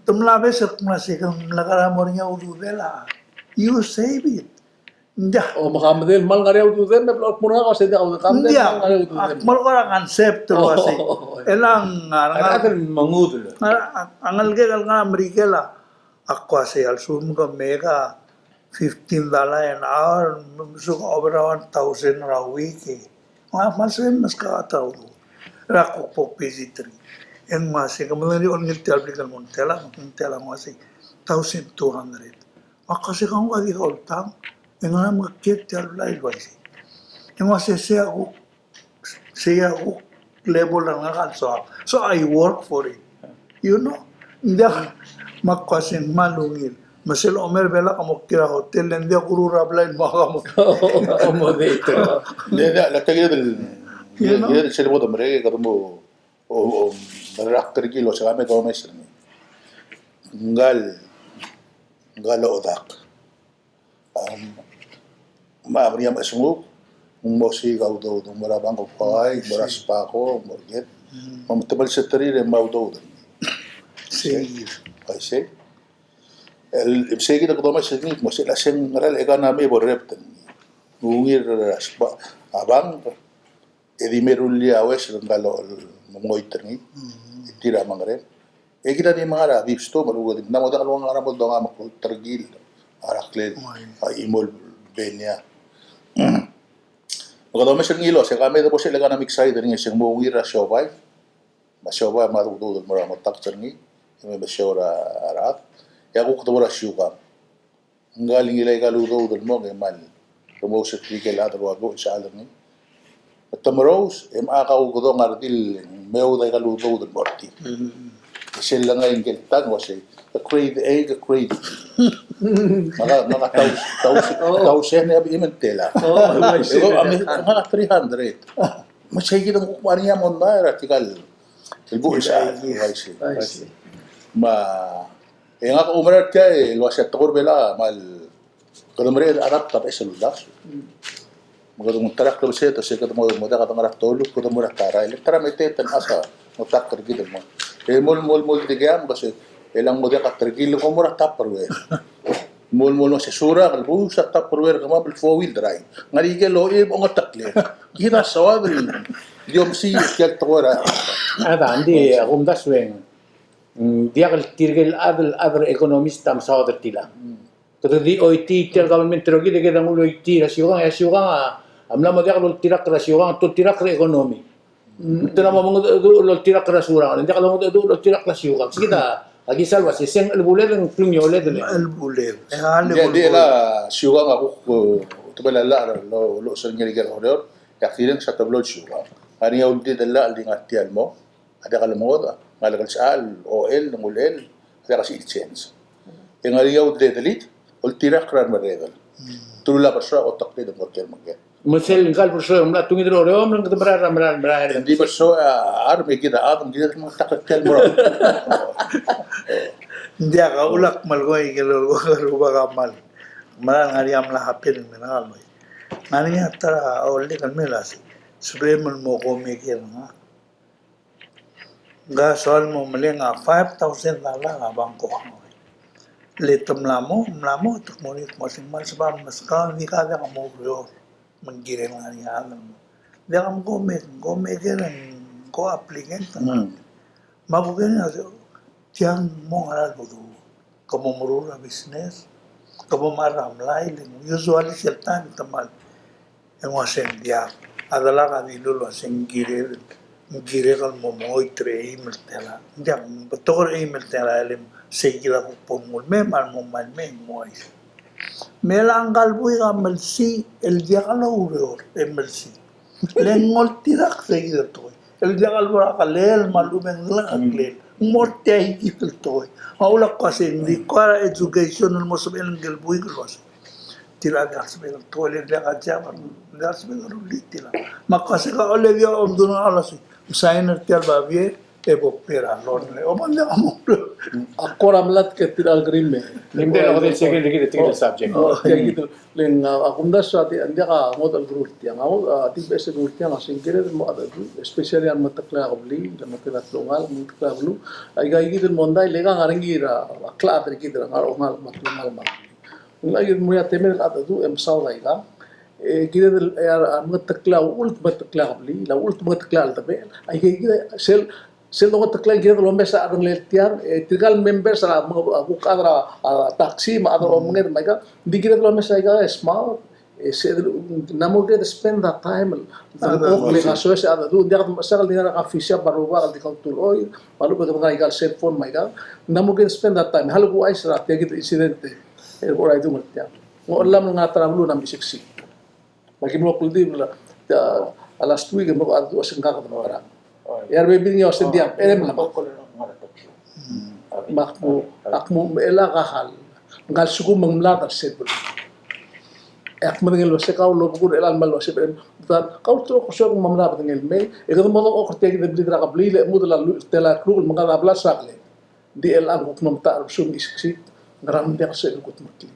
te mla beches el kmo sei, ke mle kora mo er ngii a ududel a. You save it. Ng diak. O, me ka medal el kmal ngar er ngii a ududem, me bla kmo er ngak a uasei ng diak, ka medal el kmal ngar er ngii a ududem. Ak mo er a concept el uasei. E le ng ngar er ngii a rechad el mengudel. Ngar er ngii a ngelekel el ngar er a Merikel a. Ak uasei a lsekum ke make a fifteen dollar an hour, me mesuk a over a one thousand er a week e. Ng kmal sebechem el meskak a ta er a udoud. Er a kuk bo visit er ngii. E ng uasei, ke medengei, olengit tia el blik el mo ng tela, mo ng tela, ng uasei, thousand two hundred. Me ak uasei, kau ngak a di kau el tang, e ngera me ke kiei er tia el blai el uaisei. E ng uasei, sei a kuk Sei a kuk level er ngak a soak. So I work for it. You know? Ng diak, me ak uasei ng kmal ungil. Me sel omer Belau a mo kiei er a hotel, e ng diak kuruul er a blai el mo, mo. Accommodator. Ng diak, ng diak, le tia kid el, you know? Kid el sel bo de merek, kede mo, o, o, merek er kid el uasei ka me domes er ngii. Ngkal, ngkal odak. Am, me a ber ngii a mechesenguk, Ng mo siik a udoud, ng mo er a Bank of Hawaii, ng mo er a Spark, ng mo er ngii. Me te mle seterir e mo udoud. Sei. Uaisei. El, sei kid a kede omes er ngii, mo sei el a se ng ngera el economy e bo rebet er ngii. Ng ungil er a Spark, a bank, e di meruul a ues er ngka el mengoit er ngii. E tir a mengerem. E kid a di menga er a deep store, me a lechub e ng mo diak el ua ngera el mo dongai me a terkil a raklel a chimo el benia. Me kede omes er ngii el uase, ka me de bo se el economic side er ngii, se ng mo ungil er a siobai. Me a siobai a mo udoud el mo er a mo tax er ngii, e me mesiou er a rechad. E a kuk de bo er a siukang. Ngka el ngilai aika el udoud el mong e kmal remousek er tirke el chad el ua bo el sechal er ngii. Me te merous, e mocha kaukedong a redil el meoud aika el udoud el mo er tir. E sel lengai ngike el tang el uase, ke grade A, ke grade B. Ngka, ngka tau, tau, tau se ne a bechim el tela. Oh, I see. Ngka, ngka three hundred. Me sei kid a kuk mo er ngii a mondai er tirka el buch el sechal. I see. I see. Me e ngak a oumera er tia el uase a tekoi er a Belau a kmal, kede mereched el adapt a beches el uldasu. Me kede mo ta er a klebesei e se kede mo, mo diak kede ngar er a tolu, kede mo er a ta er a, e le ta er a meteet el ngar er a, mo ta er kid el mo. E mo, mo, mo dikea me kede se, e le ng mo diak a terkil e ko mo er a Tupperware. Mo, mo, mo se surak el bus a Tupperware kemam el four wheel drive. Ngar er ngii el ochib a ongeteklel. Kid a soad el di omesiich tia el tekoi er a. A da, ng di a kumdasu e ng, mm, diak el tirke el chad el, chad er a economist a mesaod er tiang. Kede di oitii tia el government er kid e kede nguu el oitii er a siukang, e a siukang a, a mla mo diak loltirakl er a siukang, te oltirakl er a economy. Te mla mo mengedecheduch el oltirakl er a surangel, ng diak longedecheduch el oltirakl er a siukang. Sei kid a, a kisa el uase se ng chelebuled e ng klungioled el. Chelebuled. E a chelebuled. Ng di, ng di el siukang a kuk, e, te mla llach el lo, lo, se ng ngii el Oreor, e ak dirrek el sa teblo el siukang. Ngar er ngii a uldid el llach el di ngar tia el mo, a diak el mengodech, ngalek el sechal, ochell, ng ulechell, a diak el sebechir el change. E ngar er ngii a uldedelid, oltirakl er a remerredel. Te rullii a bersoech a oteklid e ng mo er ker me ngke. Me sel ngka el bersoech e ng mla tungit er a Oreor, me ng kede merael, merael, merael. Ng di bersoech a rechad me kid a chad, me kid a mengetakl er tia el mo er a. Ng diak a ulak me a leko aike el lolekoi el rubak a kmal. Merael ngar er ngii a mla happen el me er ngak el mo. Ngar er ngii a ta er a Ollei el me el uase, sebechem el mo ko me ker er ngak. Ngka a soal el mo meleng a five thousand dollar er a Bank of Hawaii. Le te mla mo, mla mo, te kmo er ngii el kmo se ng kmal sebecham el meskau, ng di ka diak mo oureor. Me ng kirel ngar er ngii a chad el mo. Diak, mko me, mko me ker, mko applicant. Me a bo ker, tiang mo ngera el bo du. Ke mo meruul a business, ke mo mechar a mlai, le ng usually sel taem te kmal. E ng uase ng diak, a delak a dilu el uase ng kirel, ng kirel el mo mengoit er a eim el telael. Ng diak, ng betok er a eim el telael, e le sei kid a kuk bo mnguu el mei, me a lmo kmal mei, ng uaisei. Me a ngka el buik a melsiich el diak loureor, e melsiich. Le ng oltirakl sei kid el tekoi. El diak el bo er a kelel me a lechub e ng diak a kelel. Ng mo er tia kid el tekoi. Me a ulak kmo se ng di ko er a education el mo sebechel ngike el buik el uase. Tia a diak el sebechel el tekoi, le ng diak a job, ng diak el sebechel el rullii tia. Me a kmo se ka ole di a omdung el uase. Sign er tia el babier, e bo kbei er a loan le. O, me ng diak a mo. A kora mlatk er tia el agreement. Ng di el, okay, second, second, second subject. O, tia kid. Le ng, a, a kumdasu a di, ng diak a ngodech el kerul tiang. A, a, di beches el kerul tiang, a se ng kired el mo mengedecheduch, especially a remeketeklel a kebliil, remeketeklel a telungalek, remeketeklel a beluu. Aika kid el mondai, le ka ngar er ngii er a, a klechad er kid er a ngar er a ongalek me a telungalek me a kebliil. Ng ngar er ngii a temel el mengedecheduch, e mesaod aika. E kired el, e, a, a remeketeklel a uchul, remeketeklel a kebliil, a uchul, remeketeklel a cheldebechel. Aika kid, sel, sel dongeteklel, kired el omes a rengelekel tiang, e tirka el members er a, a, kuk chad er a, a, taxi, me a chad er a omenged, me aika, ng di kired el omes aika, e smart, e se, ng mo kired el spend a time, el, a, okay, le ng soes a, a, ng diak, me sel di ngar er a coffee shop, a rubak, el di kautul oil, me a lechub e kede ngar er aika el cell phone, me aika, ng mo kired el spend a time, a lechub e ng uaisei er a, tia kid el incident, e, kora idung er tiang. Ng, a lechub e ng ngar er a beluu e ng mle siksik. Me aki mlo kldibel a, a last week e mlo kdu a sengkak a ngerang. E a rebebil er ngii a osengdiang, e mla. Me ak mo, ak mo, me a lak a hal. Ngka el sekum e ng mlad a sebel. E ak medengei el uase kau el obekul er chelechang me a losebel. Kau el tekoi el kmo ng mla bedengel mei. E kede mo dengchokl er tia kid el blid er a kebliil, e lmuut el lluich el telael el kluk el mengkad a blals er a klel. Ng di chelechang kuk mlo metacherbesul me siksik. Ngerang, ng diak el sebechel el kudmeklii.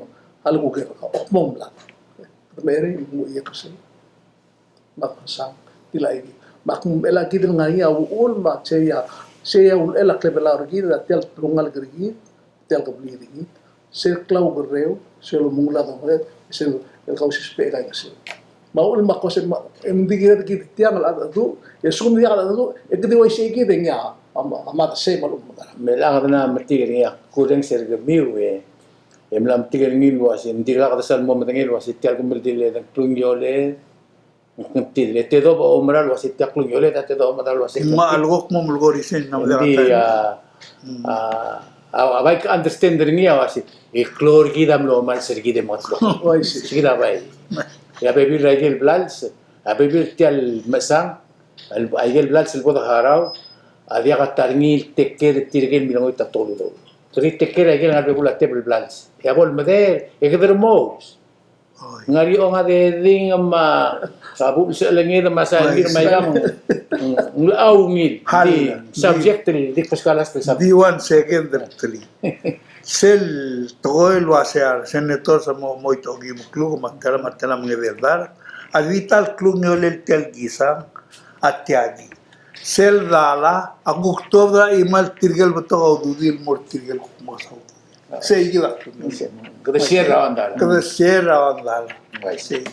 me a lekuker er kau, mo mla. Kede mecherei, mo iek er sei. Me ak mesang, tia el idea. Me ak mla kid el ngar er ngii a uchul me a sei a, sei a ulechel a klebelau er kid, a tia el telungalek er kid, tia el kebliil er kid. Sel klaukerreu, sel omengull a dongeled, sel, el kausisbech e kaingeseu. Me a uchul me ak uase, me ng di kired kid tiang el cheldecheduch, e a lsekum ng diak el cheldecheduch, e kede uaisei kid e ngii a, a, a mad sei me a lechub e ng mekera. Me chelechang e kede mla metik er ngii a kurrenges er kemiu e, e mla metik er ngii el uase, ng dirkak kede sal mo medengei el uase tia el kemeldiil e dengklungioled, ng di le tedobech a oumera el uase tia klungioled, a tedobech a oumera el uase ng di, a leko kmo melekoi er isei, ng di a, a, a, a bai ke understand er ngii a uase, e klou er kid a mlo omals er kid e mengetmokl. Uaisei. Sei kid a bai. E a bebil er a ikel blals, a bebil er tia el mechesang, el, a ikel blals el bo deharau, a diak a ta er ngii el take care er tirke el milengoit a tolutou. Kede take care er a ikel ngar er a bebul a tebel el blals. E a bo lemedel, e kede remous. Oi. Ngar er ngii a ongedei me a, a buchel sel ngii me a sael ngii me a ikang, ng, ng locha ungil. Hal. Di subject el di kbeskau el subject. Di one second el teli. Sel tekoi el uase a resenator a mo, mo itoki mekluk me a tela, me a tela me ngedei el dark. A di ta el klungiolel tia el kisang, a tia di. Sel dala, a kuk tuobed er a chimal tirke el betok a ududir el mo er tirke el kuk mekesai a ududir. Sei kid a klungiolel. Kede share er a ongdala. Kede share er a ongdala. Sei.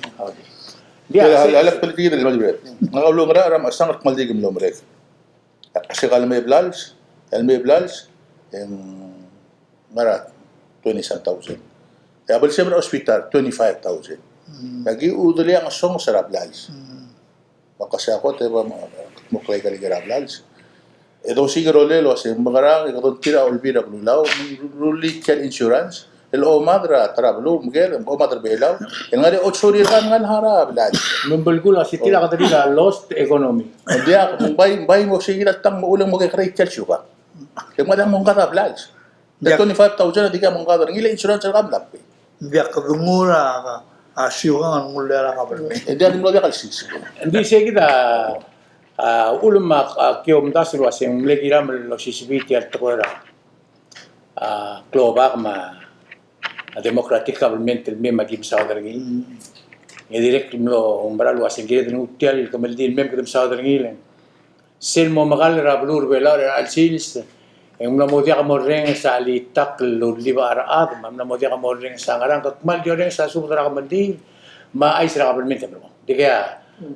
Tia el, a lak politiki el mle, ng ulungerachel er a mechesang el kmal di ki mlo merek. Ak se ka el mei blals, el mei blals, e ng ngar er a twenty some thousand. E a belsem er a hospital, twenty-five thousand. Mm. Aki udelii a ngesonges er a blals. Mm. Me ak uase a kot e ba mo, mo klou a ikal ikel blals. E dosiik a rolel el uase, mekerang e kede ongtir a Olbiil er a Kelulau, me ng rullii tia el insurance el omad er a ta er a beluu, me kede omad er a Belau, el ngar er ngii a ochosorir el ngar er a blals. Me ng belkul a uase tia a kede di a lost economy. Ng diak, ng bai, bai mo sei kid a tang me a uchul e ng mo kekerei tia el siukang. E ng mo diak mongkad a blals. Ng diak. Twenty-five thousand a dikea mongkad er ngii, le insurance er kau a mla pay. Ng diak kede nguu a, a siukang el nguu er a government. E ng diak di mlo diak el sils. Ng di sei kid a, a, uchul me a, a, ki omdasu el uase ng mle kiram el osisibii tia el tekoi er a, a, klobak me a, a democratic government el mei me aki mesaod er ngii. Mm. E dirrek el mlo oumerang el uase ng kired el nguu tia el kemeldiil el mei me kede mesaod er ngii le ng sel mo mekall er a beluu er a Belau er chelecha el sils, e ng mla mo diak morrenges a chelitakl el ulibech a rechad, me ng mla mo diak morrenges a ngerang, ke kmal di orrenges a subed er a kemeldiil me a chais er a kabelment e merekong. Dikea,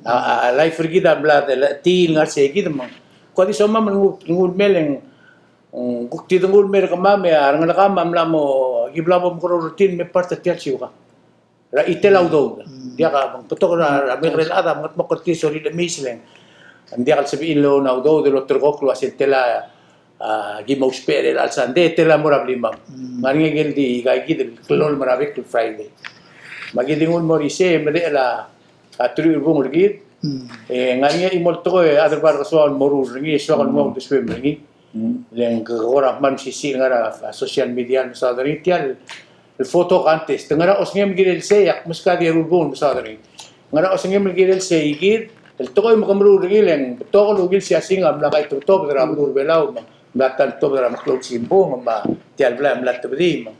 a, a, a life er kid a mla de, le, tir el ngar sei kid me ng, ko di somam el nguu, nguu el mei e le ng, mm, kuk di denguu el mei er kemam e a rengelekam a mla mo, ki bla bo mekerreu er tir el me part er tia el siukang er a chitel a udoud. Mm. Diak a, ng betok er a, er a mekekerei el chad a mengetmokl er tir e sorir el chemiis e le ng diak el sebechir el loan a udoud el olterekokl el uase ng tela, a, ki mo ousbech er chelecha el Sunday, tela mo er a blimam. Mm. Ng ngar er ngii a ikel di, ika kid el klou el mo er a bek el Friday. Me aki di nguu el mo er isei e medechel a, a truich el bung er kid. Mm. E ng ngar er ngii a chimo el tekoi e a chad er a bar Kesuau el moruul er ngii, e soak el mo uldesuem er ngii. Mm. Le ng kora kmal mesisiich el ngar er a social media el mesaod er ngii tia el photo contest. Ngera osengem el kirel sei, ak meskau a di eru el bung el mesaod er ngii. Ngera osengem el kirel sei kid el tekoi me ke meruul er ngii, le ng betok el ungil siasing a mla kaitebetobed er a beluu er a Belau me ng mla ta el tobed er a meklou el simbung me tia el blai a mla tebedii me ng.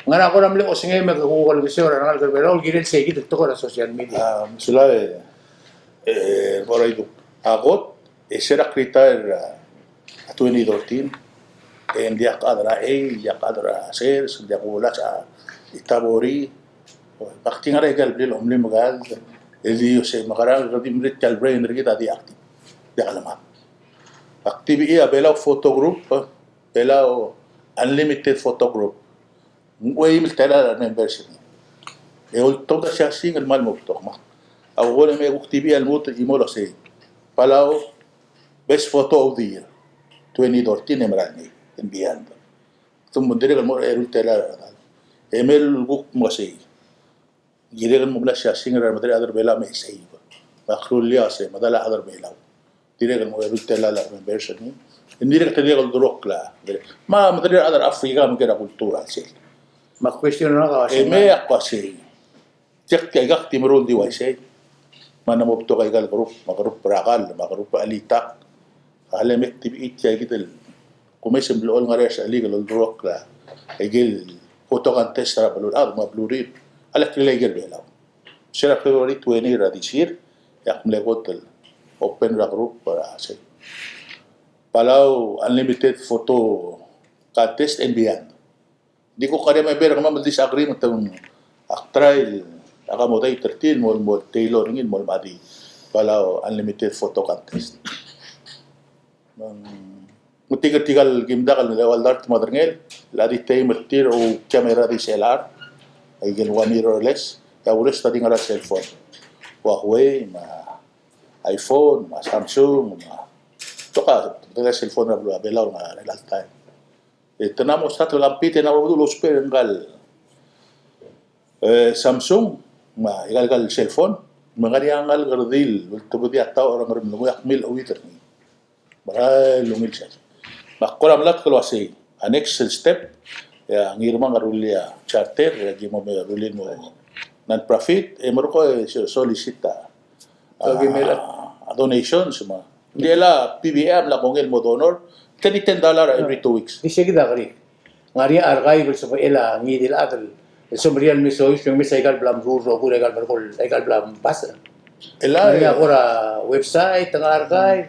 Ngera kora mle osengem e ke kuk olengeseu er a rengalek er a Belau el kirel sei kid el tekoi er a social media. A, mesulang, e, e, bo er a iduk. A kot, e se er a kretire er a, a twenty thirteen, e ng diak chad er a Ei, ng diak chad er a Sers, ng diak kulasech a Itabori. Ak di ngar er a ikel blil a omlimekeald, e di uase mekerang, e di mle tia el brain er kid a di active. Diak lemad. Ak di bechii a Belau Photo Group, Belau Unlimited Photo Group. Ng ua eim el telael a members er ngii. E oltobed a siasing el kmal mo betok. Me a kuk ua me kuk di bechii a lmuut el chimo el uasei, Palau Best Photo of the Year twenty thirteen e mera el mei, and beyond. Te mo dirrek el mo er a eru el telael a redal. E me kuk mo uasei, ng dirrek el mo mla siasing er a remederir a chad er a Belau me sei. Me ak rullii a uasei, medal a chad er a Belau. Dirrek el mo eru el telael a members er ngii. Ng dirrek el dirrek el dolekoi a, me a mederir a rechad er a Africa me ng kora kultura sel. Me a question er ngak a uasei, e me ak uasei, tia kid a ikak di meruul di uaisei. Me a mo betok aika el group, me a group er a kall, me a group er a chelitakl. A le mekdebechii tia kid el kumes el mlo ngar er a sel ike el oldurokl a ikel photo contest er a beluulechad me a belurir. A le kirel a ikel Belau. Se er a February twenty er a this year, e ak mle kot el open er a group er a sei, Palau Unlimited Photo Contest and Beyond. Di kuk ngar er ngii a member er kemam el disagree me te ak try el accommodate er tir el mo, mo tailor er ngii el mo lmadi Palau Unlimited Photo Contest. Me ng, me tirke el, tirke el kim dak el eua el dart me a derengel, el di time er tir a camera er a D S L R, a ikel one mirrorless, e a rest a di ngar er a cell phone. Huawei, me a iPhone, me a Samsung, me a, betok a, betok a cell phone er a Belau er a chelecha el taem. E te mla mo start el compete e ng mla mo bedul el ousbech er ngka el, e, Samsung, me a ika el cell phone, me ng ngar er ngii a ngalek el redil, el tebedii a taoch er a Ngeremlengui, ak mle ouid er ngii. Mera el ungil sel. Me ak kora melatk el uasei, a next step, e a Ngirmang a rullii a charter, e aki mo me rullii el mo non-profit, e merekong e so-, solicit a, a, a donations me a. Ng di el a PBA a mla kongei el mo donor, thirty, ten dollar every two weeks. Di sei kid a kerik. Ng ngar er ngii a archive el sebechel a ngii di el chad el semeriar el me soiseb, me se aika el bla mruul el rokui er aika el merekong, aika el bla mbasech. Ng ngar er ngii a kora website, ngar er a archive.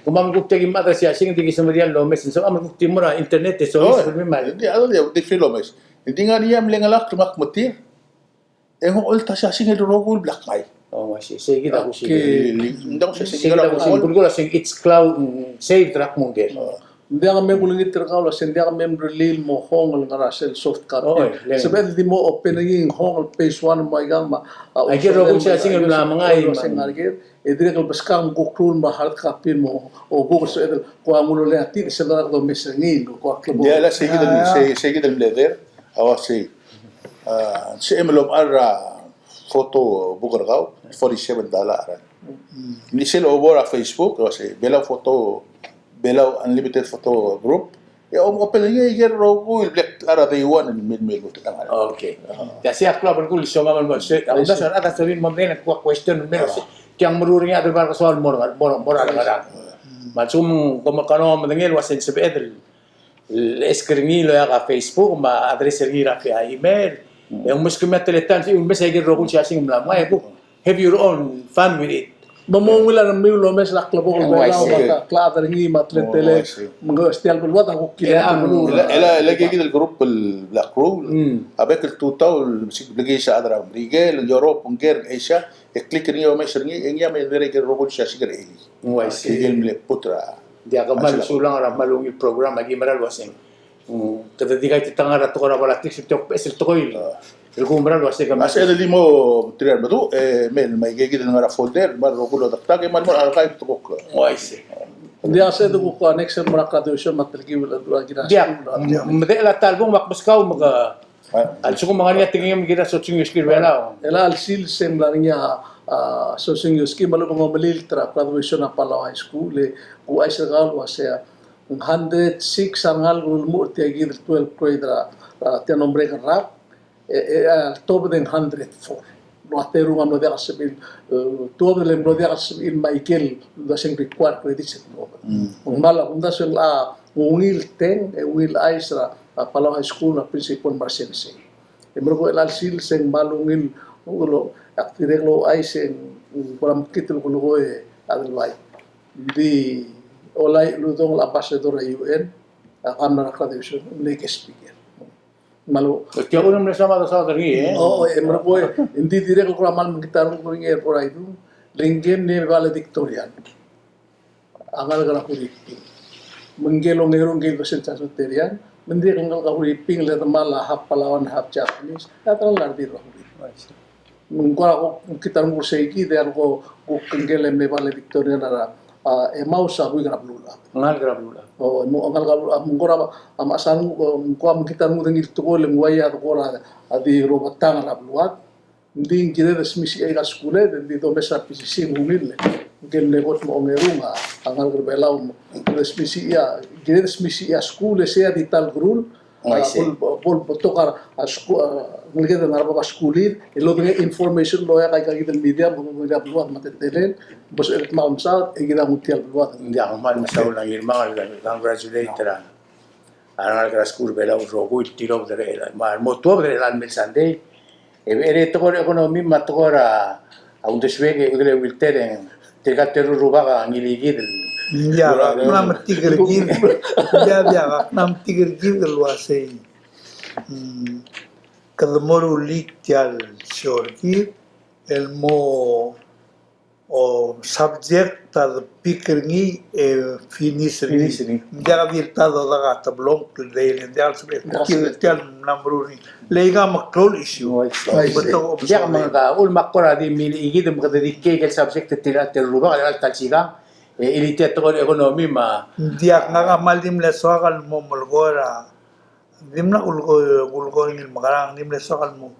Kemam el kuk tia ki mad er a siasing, di ki semeriar el omes, ng sebecham el kuk di mo er a internet e soiseb el me mad. Ng di, a di, di free el omes. Ng di ngar er ngii a mle ngelakl me ak metir. E ng ocholt a siasing el rokui el bla kngai. Oh, I see. Sei kid a kusiik. Ng di a kusiik, sei kid a kusiik. Ng kuk ua sei it's cloud, mm, saved er a kmo ng di. Ng diak mem kulengit er kau el uasei ng diak mem rullii el mo hong el ngar er a sel soft copy. Oh, e le. Sebeched el di mo open er ngii e ng hong el phase one me aikang me a. Aike el rokui el siasing el mla mengai me a. E dirrek el beskak me ng kuk ruul me a hard copy el mo obuk el sebeched el kuk nguu el olengit a tir, sel domes er ngii el kuk klebo. Ng di a sei kid el, sei, sei kid el mle der, a uasei. A, sei me lomechar a photo book er kau, forty-seven dollar. Ng di sel obo er a Facebook, a uasei, Belau Photo, Belau Unlimited Photo Group. E a open er ngii a ikel rokui el bla kchad er a day one el mei, mei el kutang. Okay. Ia sei a klou a belkul el soam el mo, sei, a kumdasu a rechad a sorir el mo medengei e ng kuk question el mei el uasei, tiang meruul er ngii a chad el bai er a kesoaol el mo er a, mo er a, mo er a ngerang. Me a lsekum kom kau a medengei el uasei ng sebeched el, el ask er ngii el okiu a Facebook me a address er ngii er a email. E ng meskemiu a teletael, sei ulemes a ikel rokui el siasing el mla mengai e kuk have your own fun with it. Me mo ungil a rengmiu el omes er a klebokel er a Belau, me a klechad er ngii me a teletelel, me ng tia el beluad a kuk kired el beluu. E le, e le, e le kid el group el Black Rule, a bek el tutau el siik blekeis a chad er a Merikel, Europe, Ngker, Asia, e click er ngii, omes er ngii, e ngii a me dera ikel rokui el siasing er a elii. Ng uaisei. Ikel mle put er a. Diak, kmal mesulang er a kmal ungil program, aki mera el uaseng. Mm, kede di kaititang er a tekoi er a politics, e te beches el tekoi el kuk mera el uasei kemam. A se el di mo tirka el meduch, e, me, me aike kid el ngar er a folder, me a rokui el odektak, e kmal mo er a archive te kuk. Uaisei. Ng di a se de kuk annex el mo er a graduation me a telkib el dua kid a. Diak, school, me, medechel a ta el bung me ak meskau me ke. A lsekum a ngar er ngii a tekingem el kirel a Soseng Yosuke er a Belau. El a chelsel se ng mla er ngii a, a, Soseng Yosuke me a lechub e ng omelilt er a graduation er a Palau High School, e kuk ouchais er kau el uasei a ng hundred six a rengalek el ulemuchel er tia kid el twelfth grade er a, er a tia el mlo merek el rak, e, e, a, tuobed e ng hundred four. El ua terung a mlo diak el sebechir, e, tuobed e ng mlo diak el sebechir me a ikel, el uasei ng required credits e tuobed. Mm. Me ng kmal a kumdasu el a, ng ungil teng, e ungil chais er a, a Palau High School, a principal me a resensei. E merekong el a chelsel se ng kmal ungil, ungil, ak dirrek el ouchais e ng kora mekngit el kulekoi a Adelbai. Ng di Olai Uludong el ambassador er a U N, a, a mla er a graduation, ng mle guest speaker. Me a lechub. Tia kuk mle soam a dosaod er ngii, e? O, e merekong, e, ng di dirrek el kora kmal mekngit a renguk er ngii el kora idung, le ngii a mle valedictorian. A ngalek er a Huriping. Me ngike el ongeru ngike el dosen Saskatoon, me ng dirrek el ngalek er a Huriping el demal a half Palauan, half Japanese, e a ta el ngar er a Huriping. Me ng kora kuk mekngit a renguk er sei kid, e a leko kuk ngike el mle valedictorian er a, a, Emmaus a buik er a beluulechad. Ngalek er a beluulechad. O, mo, ngalek er a beluulechad, me ng kora, a, mechas a renguk, o, ng kora mekngit a renguk er ngii el tekoi el ng uaia de kora, a, di robetang er a beluad. Ng di ng kired el smisichii aika el skuled, e ng di domes er a P C C ng ungil, e ng kired el mle kot me a ongerung a, a ngalek er a Belau, ng kired el smisichii a, kired el smisichii a skuul, e sei a di ta el kerul, Ng uaisei. Bo, bo, bo, betok a, a, sku-, a, ngeleked el ngar er a bab a skuul, e lodengei a information el oeak aika kid el media, me kede media el beluad me a teletelel, bo lsebechem el kmal mesaod, e kid a nguu tia el beluad. Ng diak, kmal mesaul a Ngirmang el congratulate er a, a rengalek er a skuul er a Belau el rokui el tilobed er chelechang, me a mo tuobed er chelechang el mei el Sunday. E, e le tekoi er a economy me a tekoi er a uldesuek e Wilter e ng tirka el teru el rubak a ngilai kid el. Ng diak, ak mla metik er kid. Ng diak, diak, ak mla metik er kid el uasei. Mm, kede mo rullii tia el show er kid el mo, o, subject a de pick er ngii e finish er ngii. Finish er ngii. Ng diak di el ta dodak a teblong el dei, ng diak el sebechel tia el mla meruul er ngii. Le aika a meklou el issue. Ng uaisei. Betok. Ng diak, me ng kau el mo kora di mle ikid me kede di kei el subject er tirka el teru el rubak er a ta el sikang. E, e le tia el tekoi er a economy me a. Ng diak, ngak a kmal di mle soak el mo melekoi er a, dimlak kulekoi, kulekoi er ngii el mekerang, di mle soak el mo,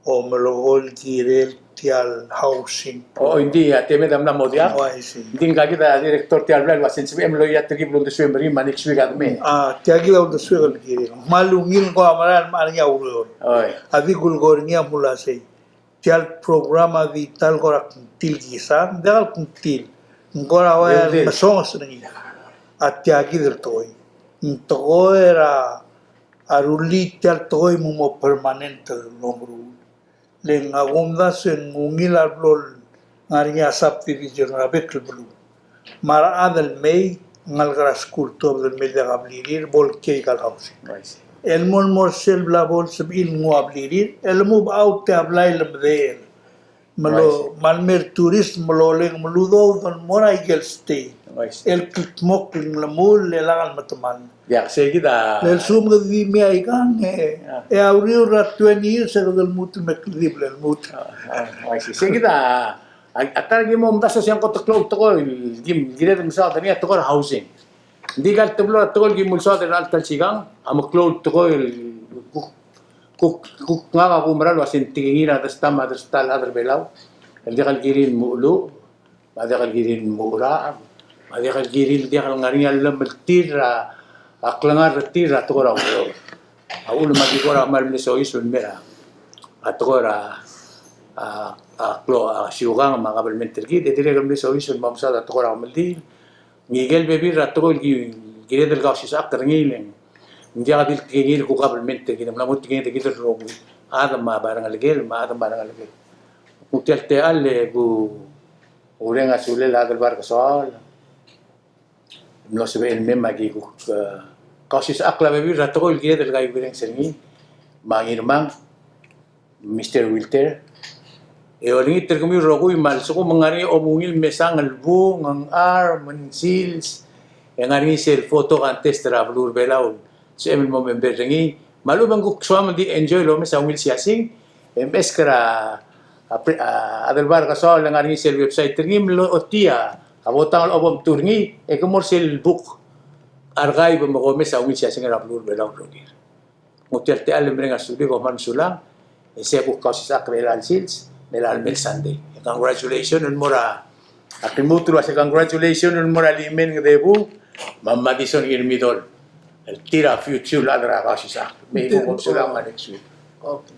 o, melekoi el kirel tia el housing. O, ng di, a, te mei e mla mo diak. Ng uaisei. Ng di ngka kid a director tia el blai el uasei ng sebechem el loia, tirke el blo uldesuem er ngii me a next week a de mei. A, tia kid a uldesuek el kirel. Me a ungil ngak a mera el mei er ngii a ureor. Oi. A di kulekoi er ngii a mle uasei. Tia el program a di ta el kora kngtil kisang, diak el kngtil. Ng kora ua el mesonges er ngii. A tia kid el tekoi. Ng tekoi er a, a rullii tia el tekoi me ng mo permanent el omeruul. Le ng a kumdasu e ng ungil a blo el ngar er ngii a subdivision er a bek el beluu. Me a rechad el mei, ngalek er a skuul, tuobed el mei el diak a blirir, bo el kiei aika el housing. I see. El mo, el mo er sel bla bo el sebechir el nguu a blirir, el move out e a blai el medechel. Me lo, I see, me a lmei el tourist, me loleng me ludoud el mo er aike el state. I see. El kldmokl e ng llemuul, e lak el metemall. Diak, sei kid a. Le lsekum kede di mei aikang, e, e a uriul er a twenty years e kede lmuut el me kldibel el lmuut. A, a, I see. Sei kid a, a, a ta er a ki mo omdasu e ng ko el klou el tekoi el kim kired el mesaod er ngii a tekoi er a housing. Ng di aika el teblo er a tekoi el kim ulsaod er a ta el sikang, a meklou el tekoi el kuk, kuk, kuk ngak a kumerang el uasei ng tekingir a dersta me a dersta el chad er a Belau el diak el kirir el mo uluuch, me a diak el kirir el mo ura, me a diak el kirir el diak el ngar er ngii a llemeltir er a, a klengar er tir er a tekoi er a ureor. A uchul me a ki kora kmal mle soiseb el mei er a, a tekoi er a, a, a klou, a siukang me a kabelment er kid, e dirrek el mle soiseb el mo mesaod a tekoi er a kemeldiil. Ngikel bebil er a tekoi el ki, kired el kausisechakl er ngii el ng diak di el tekingir el kuk kabelment er kid, ng mla mo tekingir er kid el rokui. Chad me a rengelekel, me a chad me a rengelekel. Kuk tia el techall e ku Oureng a sulel a Adelbai er a Kesoaol. Mlo sebechel el mei me aki kuk, e, kausisechakl a bebil er a tekoi el kired el kaiuekirenges er ngii, me a Ngirmang, Mister Wilter. E olengit er kemiu el rokui me a lsekum ng ngar er ngii a omungil mesang el bung, ngar, me ng sils, e ng ngar er ngii sel photo contest er a beluu er a Belau, sebechem el mo member er ngii. Me a lechub e ng kuk soam el di enjoy el omes a ungil siasing, e meskid er a, a, pre-, a, Adelbai er a Kesoaol e ng ngar er ngii sel website er ngii me lochotii a botang el obomtuu er ngii, e ke mo er sel book archive me komes a ungil siasing er a beluu er a Belau el rokir. Ng tia el techall e mereng a sulir, kom kmal mesulang, e sei a kuk kausisechakl er chelecha el sils, me chelecha el mei el Sunday. E congratulations el mo er a, aki lmuut el uasei congratulations el mo er a Limen Ngedebu, me a Madison Ngirmidol. El tir a future el chad er a kausisechakl. Me kom mesulang me a next week. Okay.